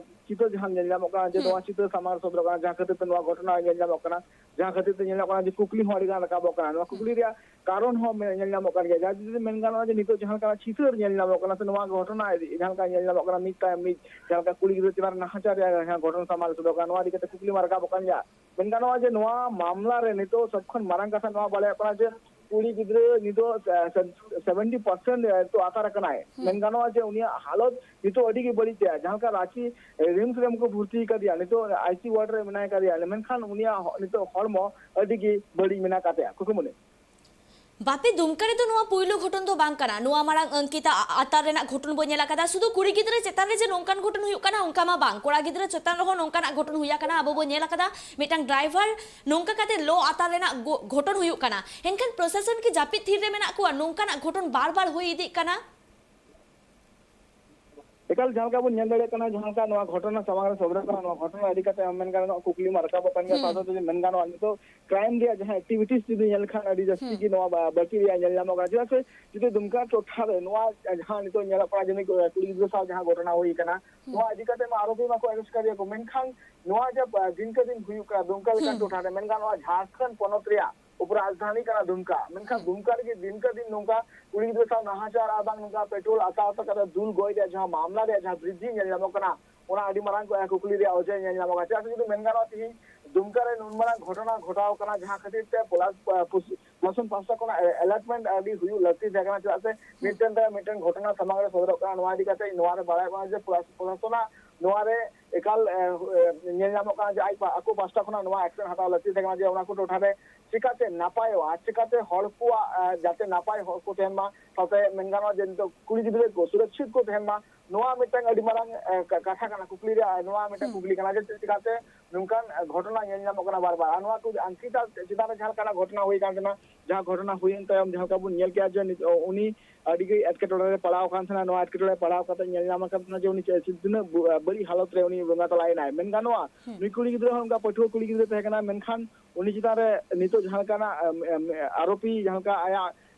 ᱪᱤᱛᱟᱹᱨ ᱡᱟᱦᱟᱸ ᱧᱮᱞ ᱧᱟᱢᱚᱜ ᱠᱟᱱᱟ ᱡᱮ ᱦᱩᱸ᱾ ᱱᱚᱣᱟ ᱪᱤᱛᱟᱹᱨ ᱥᱟᱢᱟᱝ ᱨᱮ ᱥᱚᱫᱚᱨᱚᱜ ᱠᱟᱱᱟ, ᱡᱟᱦᱟᱸ ᱠᱷᱟᱹᱛᱤᱨ ᱛᱮ ᱱᱚᱣᱟ ᱜᱷᱚᱴᱚᱱᱟ ᱧᱮᱞ ᱧᱟᱢᱚᱜ ᱠᱟᱱᱟ, ᱡᱟᱦᱟᱸ ᱠᱷᱟᱹᱛᱤᱨ ᱛᱮ ᱧᱮᱞ ᱧᱟᱢᱚᱜ ᱠᱟᱱᱟ ᱡᱮ ᱠᱩᱠᱞᱤ ᱦᱚᱸ ᱟᱹᱰᱤ ᱜᱟᱱ ᱨᱟᱠᱟᱵᱚᱜ ᱠᱟᱱᱟ᱾ ᱱᱚᱣᱟ ᱠᱩᱠᱞᱤ ᱨᱮᱭᱟᱜ ᱠᱟᱨᱚᱱ ᱦᱚᱸ ᱢᱮ-, ᱧᱮᱞ ᱧᱟᱢᱚᱜ ᱠᱟᱱ ᱜᱮᱭᱟ᱾ ᱡᱟᱦᱟᱸ ᱡᱩᱫᱤ ᱢᱮᱱ ᱜᱟᱱᱚᱜᱼᱟ ᱡᱮ ᱱᱤᱛᱚᱜ ᱡᱟᱦᱟᱸ ᱞᱮᱠᱟ ᱪᱤᱛᱟᱹᱨ ᱧᱮᱞ ᱧᱟᱢᱚᱜ ᱠᱟᱱᱟ ᱥᱮ ᱱᱚᱣᱟ ᱜᱷᱚᱴᱚᱱᱟ ᱤᱫᱤ, ᱡᱟᱦᱟᱸ ᱞᱮᱠᱟ ᱧᱮᱞ ᱧᱟᱢᱚᱜ ᱠᱟᱱᱟ ᱢᱤᱫ ᱛᱟᱭᱚᱢ ᱢᱤᱫ, ᱡᱟᱦᱟᱸ ᱞᱮᱠᱟ ᱠᱩᱲᱤ ᱜᱤᱫᱽᱨᱟᱹ ᱪᱮᱛᱟᱱ ᱨᱮ ᱱᱟᱦᱟᱪᱟᱨ ᱨᱮᱭᱟᱜ ᱡᱟᱦᱟᱸ ᱜᱷᱚᱴᱚᱱ ᱥᱟᱢᱟᱝ ᱨᱮ ᱥᱚᱫᱚᱨ ᱠᱟᱱᱟ, ᱱᱚᱣᱟ ᱤᱫᱤ ᱠᱟᱛᱮ ᱠᱩᱠᱞᱤ ᱢᱟ ᱨᱟᱠᱟᱵᱚᱜ ᱠᱟᱱ ᱜᱮᱭᱟ᱾ ᱢᱮᱱ ᱜᱟᱱᱚᱜᱼᱟ ᱡᱮ ᱱᱚᱣᱟ ᱢᱟᱢᱞᱟ ᱨᱮ ᱱᱤᱛᱚᱜ ᱥᱚᱵ ᱠᱷᱚᱱ ᱢᱟᱨᱟᱝ ᱠᱟᱛᱷᱟ ᱱᱚᱣᱟ ᱵᱟᱲᱟᱭᱚᱜ ᱠᱟᱱᱟ ᱡᱮ ᱠᱩᱲᱤ ᱜᱤᱫᱽᱨᱟᱹ ᱱᱤᱛᱚᱜ ᱥᱮᱵᱷᱮᱱᱴᱤ ᱯᱟᱨᱥᱮᱱᱴ ᱱᱤᱛᱚᱜ ᱟᱛᱟᱨ ᱟᱠᱟᱱᱟᱭ᱾ ᱦᱩᱸ᱾ ᱢᱮᱱ ᱜᱟᱱᱚᱜᱼᱟ ᱡᱮ ᱩᱱᱤᱭᱟᱜ ᱦᱟᱞᱚᱛ ᱱᱤᱛᱚᱜ ᱟᱹᱰᱤ ᱜᱮ ᱵᱟᱹᱲᱤᱡ ᱛᱟᱭᱟ᱾ ᱡᱟᱦᱟᱸ ᱞᱮᱠᱟ ᱨᱟᱸᱪᱤ ᱨᱤᱢᱥ ᱨᱮ ᱩᱱᱠᱩ ᱵᱷᱚᱨᱛᱤ ᱟᱠᱟᱫᱮᱭᱟ, ᱱᱤᱛᱚᱜ ᱟᱭᱥᱤᱭᱩ ᱣᱟᱨᱰ ᱨᱮ ᱢᱮᱱᱟᱭ ᱠᱟᱫᱮᱭᱟ, ᱢᱮᱱᱠᱷᱟᱱ ᱩᱱᱤᱭᱟᱜ ᱦᱚ-, ᱱᱤᱛᱚᱜ ᱦᱚᱲᱢᱚ ᱟᱹᱰᱤ ᱜᱮ ᱵᱟᱹᱲᱤᱡ ᱢᱮᱱᱟᱜ ᱟᱠᱟᱫ ᱛᱟᱭᱟ᱾ ᱠᱩᱠᱢᱩᱱᱤ᱾ ᱵᱟᱯᱤ, ᱫᱩᱢᱠᱟ ᱨᱮᱫᱚ ᱱᱚᱣᱟ ᱯᱩᱭᱞᱩ ᱜᱷᱚᱴᱚᱱ ᱫᱚ ᱵᱟᱝ ᱠᱟᱱᱟ᱾ ᱱᱚᱣᱟ ᱢᱟᱲᱟᱝ ᱟᱝᱠᱤᱛᱟ ᱟ-, ᱟᱛᱟᱨ ᱨᱮᱱᱟᱜ ᱜᱷᱚᱴᱚᱱ ᱵᱚ ᱧᱮᱞ ᱟᱠᱟᱫᱟ᱾ ᱥᱩᱫᱷᱩ ᱠᱩᱲᱤ ᱜᱤᱫᱽᱨᱟᱹ ᱪᱮᱛᱟᱱ ᱨᱮ ᱡᱮ ᱱᱚᱝᱠᱟᱱ ᱜᱷᱚᱴᱚᱱ ᱦᱩᱭᱩᱜ ᱠᱟᱱᱟ, ᱚᱱᱠᱟ ᱢᱟ ᱵᱟᱝ᱾ ᱠᱚᱲᱟ ᱜᱤᱫᱽᱨᱟᱹ ᱪᱮᱛᱟᱱ ᱨᱮᱦᱚᱸ ᱱᱚᱝᱠᱟᱱᱟᱜ ᱜᱷᱚᱴᱚᱱ ᱦᱩᱭ ᱟᱠᱟᱱᱟ᱾ ᱟᱵᱚ ᱵᱚ ᱧᱮᱞ ᱟᱠᱟᱫᱟ, ᱢᱤᱫᱴᱟᱝ ᱰᱨᱟᱭᱵᱷᱟᱨ ᱱᱚᱝᱠᱟ ᱠᱟᱛᱮ ᱞᱚ ᱟᱛᱟᱨ ᱨᱮᱱᱟᱜ ᱜᱚ-, ᱜᱷᱚᱴᱚᱱ ᱦᱩᱭᱩᱜ ᱠᱟᱱᱟ᱾ ᱮᱱᱠᱷᱟᱱ ᱯᱨᱚᱥᱟᱥᱚᱱ ᱠᱤ ᱡᱟᱹᱯᱤᱫ ᱛᱷᱤᱨ ᱨᱮ ᱢᱮᱱᱟᱜ ᱠᱚᱣᱟ? ᱱᱚᱝᱠᱟᱱᱟᱜ ᱜᱷᱚᱴᱚᱱ ᱵᱟᱨ ᱵᱟᱨ ᱦᱩᱭ ᱤᱫᱤᱜ ᱠᱟᱱᱟ᱾ ᱮᱠᱟᱞ, ᱡᱟᱦᱟᱸ ᱞᱮᱠᱟ ᱵᱚᱱ ᱧᱮᱞ ᱫᱟᱲᱮᱭᱟᱜ ᱠᱟᱱᱟ, ᱡᱟᱦᱟᱸ ᱞᱮᱠᱟ ᱱᱚᱣᱟ ᱜᱷᱚᱴᱚᱱᱟ ᱥᱟᱢᱟᱝ ᱨᱮ ᱥᱚᱫᱚᱨᱚᱜ ᱠᱟᱱᱟ, ᱱᱚᱣᱟ ᱜᱷᱚᱴᱚᱱᱟ ᱤᱫᱤ ᱠᱟᱛᱮ ᱟᱢ ᱢᱮᱱ ᱜᱟᱱᱚᱜᱼᱟ ᱠᱩᱠᱞᱤ ᱢᱟ ᱨᱟᱠᱟᱵᱚᱜ ᱠᱟᱱ ᱜᱮᱭᱟ᱾ ᱦᱩᱸ᱾ ᱥᱟᱶ ᱥᱟᱶᱛᱮ ᱢᱮᱱ ᱜᱟᱱᱚᱜᱼᱟ, ᱱᱤᱛᱚᱜ ᱠᱨᱟᱭᱤᱢ ᱨᱮᱭᱟᱜ ᱡᱟᱦᱟᱸ ᱮᱠᱴᱤᱵᱷᱤᱴᱤᱥ ᱡᱩᱫᱤ ᱧᱮᱞ ᱞᱮᱠᱷᱟᱱ, ᱟᱹᱰᱤ ᱡᱟᱹᱥᱛᱤ ᱦᱩᱸ᱾ ᱜᱮ ᱱᱚᱣᱟ ᱵᱟ-, ᱵᱟᱹᱲᱛᱤ ᱨᱮᱭᱟᱜ ᱧᱮᱞ ᱧᱟᱢᱚᱜ ᱠᱟᱱᱟ᱾ ᱪᱮᱫᱟᱜ ᱥᱮ ᱡᱩᱫᱤ ᱫᱩᱢᱠᱟ ᱴᱚᱴᱷᱟ ᱨᱮ ᱱᱚᱣᱟ ᱡᱟᱦᱟᱸ ᱱᱤᱛᱚᱜ ᱧᱮᱞᱚᱜ ᱠᱟᱱᱟ ᱡᱮ ᱢᱤᱫ ᱠᱩᱲᱤ ᱜᱤᱫᱽᱨᱟᱹ ᱥᱟᱶ ᱡᱟᱦᱟᱸ ᱜᱷᱚᱴᱚᱱᱟ ᱦᱩᱭ ᱟᱠᱟᱱᱟ, ᱦᱩᱸ᱾ ᱱᱚᱣᱟ ᱤᱫᱤ ᱠᱟᱛᱮ ᱢᱟ ᱟᱨᱚᱯᱤ ᱢᱟᱠᱚ ᱟᱨᱮᱥᱴ ᱠᱟᱫᱮᱭᱟ ᱠᱚ, ᱢᱮᱱᱠᱷᱟᱱ ᱱᱚᱣᱟ ᱡᱮ, ᱟ, ᱫᱤᱱᱠᱮ ᱫᱤᱱ ᱦᱩᱭᱩᱜ ᱠᱟᱱᱟ ᱫᱩᱢᱠᱟ ᱞᱮᱠᱟᱱ ᱦᱩᱸ᱾ ᱴᱚᱴᱷᱟ ᱨᱮ, ᱢᱮᱱ ᱜᱟᱱᱚᱜᱼᱟ ᱡᱷᱟᱲᱠᱷᱚᱸᱰ ᱯᱚᱱᱚᱛ ᱨᱮᱭᱟᱜ ᱩᱯᱨᱟᱡᱽᱫᱷᱟᱱᱤ ᱠᱟᱱᱟ ᱫᱩᱢᱠᱟ, ᱢᱮᱱᱠᱷᱟᱱ ᱦᱩᱸ᱾ ᱫᱩᱢᱠᱟ ᱨᱮᱜᱮ ᱫᱤᱱᱠᱮ ᱫᱤᱱ ᱱᱚᱝᱠᱟ ᱠᱩᱲᱤ ᱜᱤᱫᱽᱨᱟᱹ ᱥᱟᱶ ᱱᱟᱦᱟᱪᱟᱨ ᱟᱨ ᱵᱟᱝ ᱱᱚᱝᱠᱟ ᱯᱮᱴᱨᱳᱞ ᱟᱛᱟ ᱟᱛᱟ ᱠᱟᱛᱮ ᱫᱩᱞ ᱜᱚᱡ ᱨᱮᱭᱟᱜ ᱡᱟᱦᱟᱸ ᱢᱟᱢᱞᱟ ᱨᱮᱭᱟᱜ ᱡᱟᱦᱟᱸ ᱵᱨᱤᱫᱽᱫᱷᱤ ᱧᱮᱞ ᱧᱟᱢᱚᱜ ᱠᱟᱱᱟ, ᱚᱱᱟ ᱟᱹᱰᱤ ᱢᱟᱨᱟᱝ ᱠᱚ-, ᱠᱩᱠᱞᱤ ᱨᱮᱭᱟᱜ ᱚᱡᱮ ᱧᱮᱞ ᱧᱟᱢᱚᱜ ᱠᱟᱱᱟ᱾ ᱪᱮᱫᱟᱜ ᱥᱮ ᱡᱩᱫᱤ ᱢᱮᱱ ᱜᱟᱱᱚᱜᱼᱟ, ᱛᱮᱦᱮᱧ ᱫᱩᱢᱠᱟ ᱨᱮ ᱱᱩᱱ ᱢᱟᱨᱟᱝ ᱜᱷᱚᱴᱚᱱᱟ ᱜᱷᱚᱴᱟᱣ ᱠᱟᱱᱟ, ᱡᱟᱦᱟᱸ ᱠᱷᱟᱹᱛᱤᱨ ᱛᱮ ᱯᱩᱞᱟᱥ-, ᱯᱩᱥ-, ᱯᱨᱚᱥᱟᱥᱚᱱ ᱯᱟᱦᱴᱟ ᱠᱷᱚᱱᱟᱜ ᱮ-, ᱮᱞᱟᱨᱴᱢᱮᱱᱴ ᱟᱹᱰᱤ ᱦᱩᱭᱩᱜ ᱞᱟᱹᱠᱛᱤ ᱛᱟᱦᱮᱸ ᱠᱟᱱᱟ᱾ ᱪᱮᱫᱟᱜ ᱥᱮ ᱦᱩᱸ᱾ ᱢᱤᱫᱴᱮᱱ ᱛᱟᱭᱚᱢ ᱢᱤᱫᱴᱮᱱ ᱜᱷᱚᱴᱚᱱᱟ ᱥᱟᱢᱟᱝ ᱨᱮ ᱥᱚᱫᱚᱨᱚᱜ ᱠᱟᱱᱟ, ᱱᱚᱣᱟ ᱤᱫᱤ ᱠᱟᱛᱮ ᱱᱚᱣᱟ ᱨᱮ ᱵᱟᱲᱟᱭᱚᱜ ᱠᱟᱱᱟ ᱡᱮ ᱯᱨᱚᱥᱟᱥᱚᱱᱟᱜ ᱱᱚᱣᱟ ᱨᱮ ᱮᱠᱟᱞ, ᱮ, ᱮ, ᱧᱮᱞ ᱧᱟᱢᱚᱜ ᱠᱟᱱᱟ ᱡᱮ ᱟᱡ ᱯᱟ-, ᱟᱠᱚ ᱯᱟᱦᱴᱟ ᱠᱷᱚᱱᱟᱜ ᱱᱚᱣᱟ ᱮᱠᱥᱮᱱ ᱦᱟᱛᱟᱣ ᱞᱟᱹᱠᱛᱤ ᱛᱟᱦᱮᱸ ᱠᱟᱱᱟ ᱡᱮ ᱚᱱᱟ ᱠᱚ ᱴᱚᱴᱷᱟ ᱨᱮ ᱪᱤᱠᱟᱛᱮ ᱱᱟᱯᱟᱭᱚᱜᱼᱟ, ᱪᱤᱠᱟᱛᱮ ᱦᱚᱲ ᱠᱚᱣᱟᱜ, ᱮ, ᱡᱟᱛᱮ ᱱᱟᱯᱟᱭ ᱦᱚᱲ ᱠᱚ ᱛᱟᱦᱮᱱ ᱢᱟ, ᱥᱟᱶᱛᱮ ᱢᱮᱱ ᱜᱟᱱᱚᱜᱼᱟ ᱡᱮ ᱱᱤᱛᱚᱜ ᱠᱩᱲᱤ ᱜᱤᱫᱽᱨᱟᱹ ᱠᱚ ᱥᱩᱨᱚᱠᱪᱷᱤᱛ ᱠᱚ ᱛᱟᱦᱮᱱ ᱢᱟ, ᱱᱚᱣᱟ ᱢᱤᱫᱴᱟᱝ ᱟᱹᱰᱤ ᱢᱟᱨᱟᱝ, ᱮ, ᱠᱟ-, ᱠᱟᱛᱷᱟ ᱠᱟᱱᱟ, ᱠᱩᱠᱞᱤ ᱨᱮᱭᱟᱜ ᱱᱚᱣᱟ ᱢᱤᱫᱴᱟᱝ ᱦᱩᱸ᱾ ᱠᱩᱠᱞᱤ ᱠᱟᱱᱟ ᱡᱮ ᱪᱤᱠᱟᱛᱮ ᱱᱚᱝᱠᱟᱱ, ᱮ, ᱜᱷᱚᱴᱚᱱᱟ ᱧᱮᱞ ᱧᱟᱢᱚᱜ ᱠᱟᱱᱟ ᱵᱟᱨ ᱵᱟᱨ᱾ ᱟᱨ ᱱᱚᱣᱟ ᱠᱚ ᱟᱝᱠᱤᱛᱟ ᱪᱮᱛᱟᱱ ᱨᱮ ᱡᱟᱦᱟᱸ ᱞᱮᱠᱟᱱᱟᱜ ᱜᱷᱚᱴᱚᱱᱟ ᱦᱩᱭ ᱟᱠᱟᱱ ᱛᱟᱦᱮᱱᱟ, ᱡᱟᱦᱟᱸ ᱜᱷᱚᱴᱚᱱᱟ ᱦᱩᱭᱮᱱ ᱛᱟᱭᱚᱢ ᱡᱟᱦᱟᱸ ᱞᱮᱠᱟ ᱵᱚᱱ ᱧᱮᱞ ᱠᱮᱜᱼᱟ ᱡᱮ ᱱᱤᱛ-, ᱩᱱᱤ ᱟᱹᱰᱤ ᱜᱮ ᱮᱴᱠᱮᱴᱚᱬᱮ ᱨᱮ ᱯᱟᱲᱟᱣ ᱟᱠᱟᱱ ᱛᱟᱦᱮᱱᱟ᱾ ᱱᱚᱣᱟ ᱮᱴᱠᱮᱴᱚᱬᱮ ᱯᱟᱲᱟᱣ ᱠᱟᱛᱮ ᱧᱮᱞ ᱧᱟᱢ ᱟᱠᱟᱱ ᱛᱟᱦᱮᱱᱟ ᱡᱮ ᱩᱱᱤ ᱪᱮ-, ᱛᱤᱱᱟᱹᱜ ᱵᱩ-, ᱵᱟᱹᱲᱤᱡ ᱦᱟᱞᱚᱛ ᱨᱮ ᱩᱱᱤ ᱵᱚᱸᱜᱟ ᱛᱟᱞᱟᱭᱮᱱᱟᱭ᱾ ᱢᱮᱱ ᱜᱟᱱᱚᱜᱼᱟ, ᱦᱮᱸ᱾ ᱱᱩᱭ ᱠᱩᱲᱤ ᱜᱤᱫᱽᱨᱟᱹ ᱦᱚᱸ ᱚᱱᱠᱟ ᱯᱟᱹᱴᱷᱩᱣᱟᱹ ᱠᱩᱲᱤ ᱜᱤᱫᱽᱨᱟᱹ ᱛᱟᱦᱮᱸ ᱠᱟᱱᱟ, ᱢᱮᱱᱠᱷᱟᱱ ᱩᱱᱤ ᱪᱮᱛᱟᱱ ᱨᱮ ᱱᱤᱛᱚᱜ ᱡᱟᱦᱟᱸ ᱞᱮᱠᱟᱱᱟᱜ, ᱮᱢ, ᱮᱢ, ᱟᱨᱳᱯᱤ ᱡᱟᱦᱟᱸ ᱞᱮᱠᱟ ᱟᱭᱟᱜ,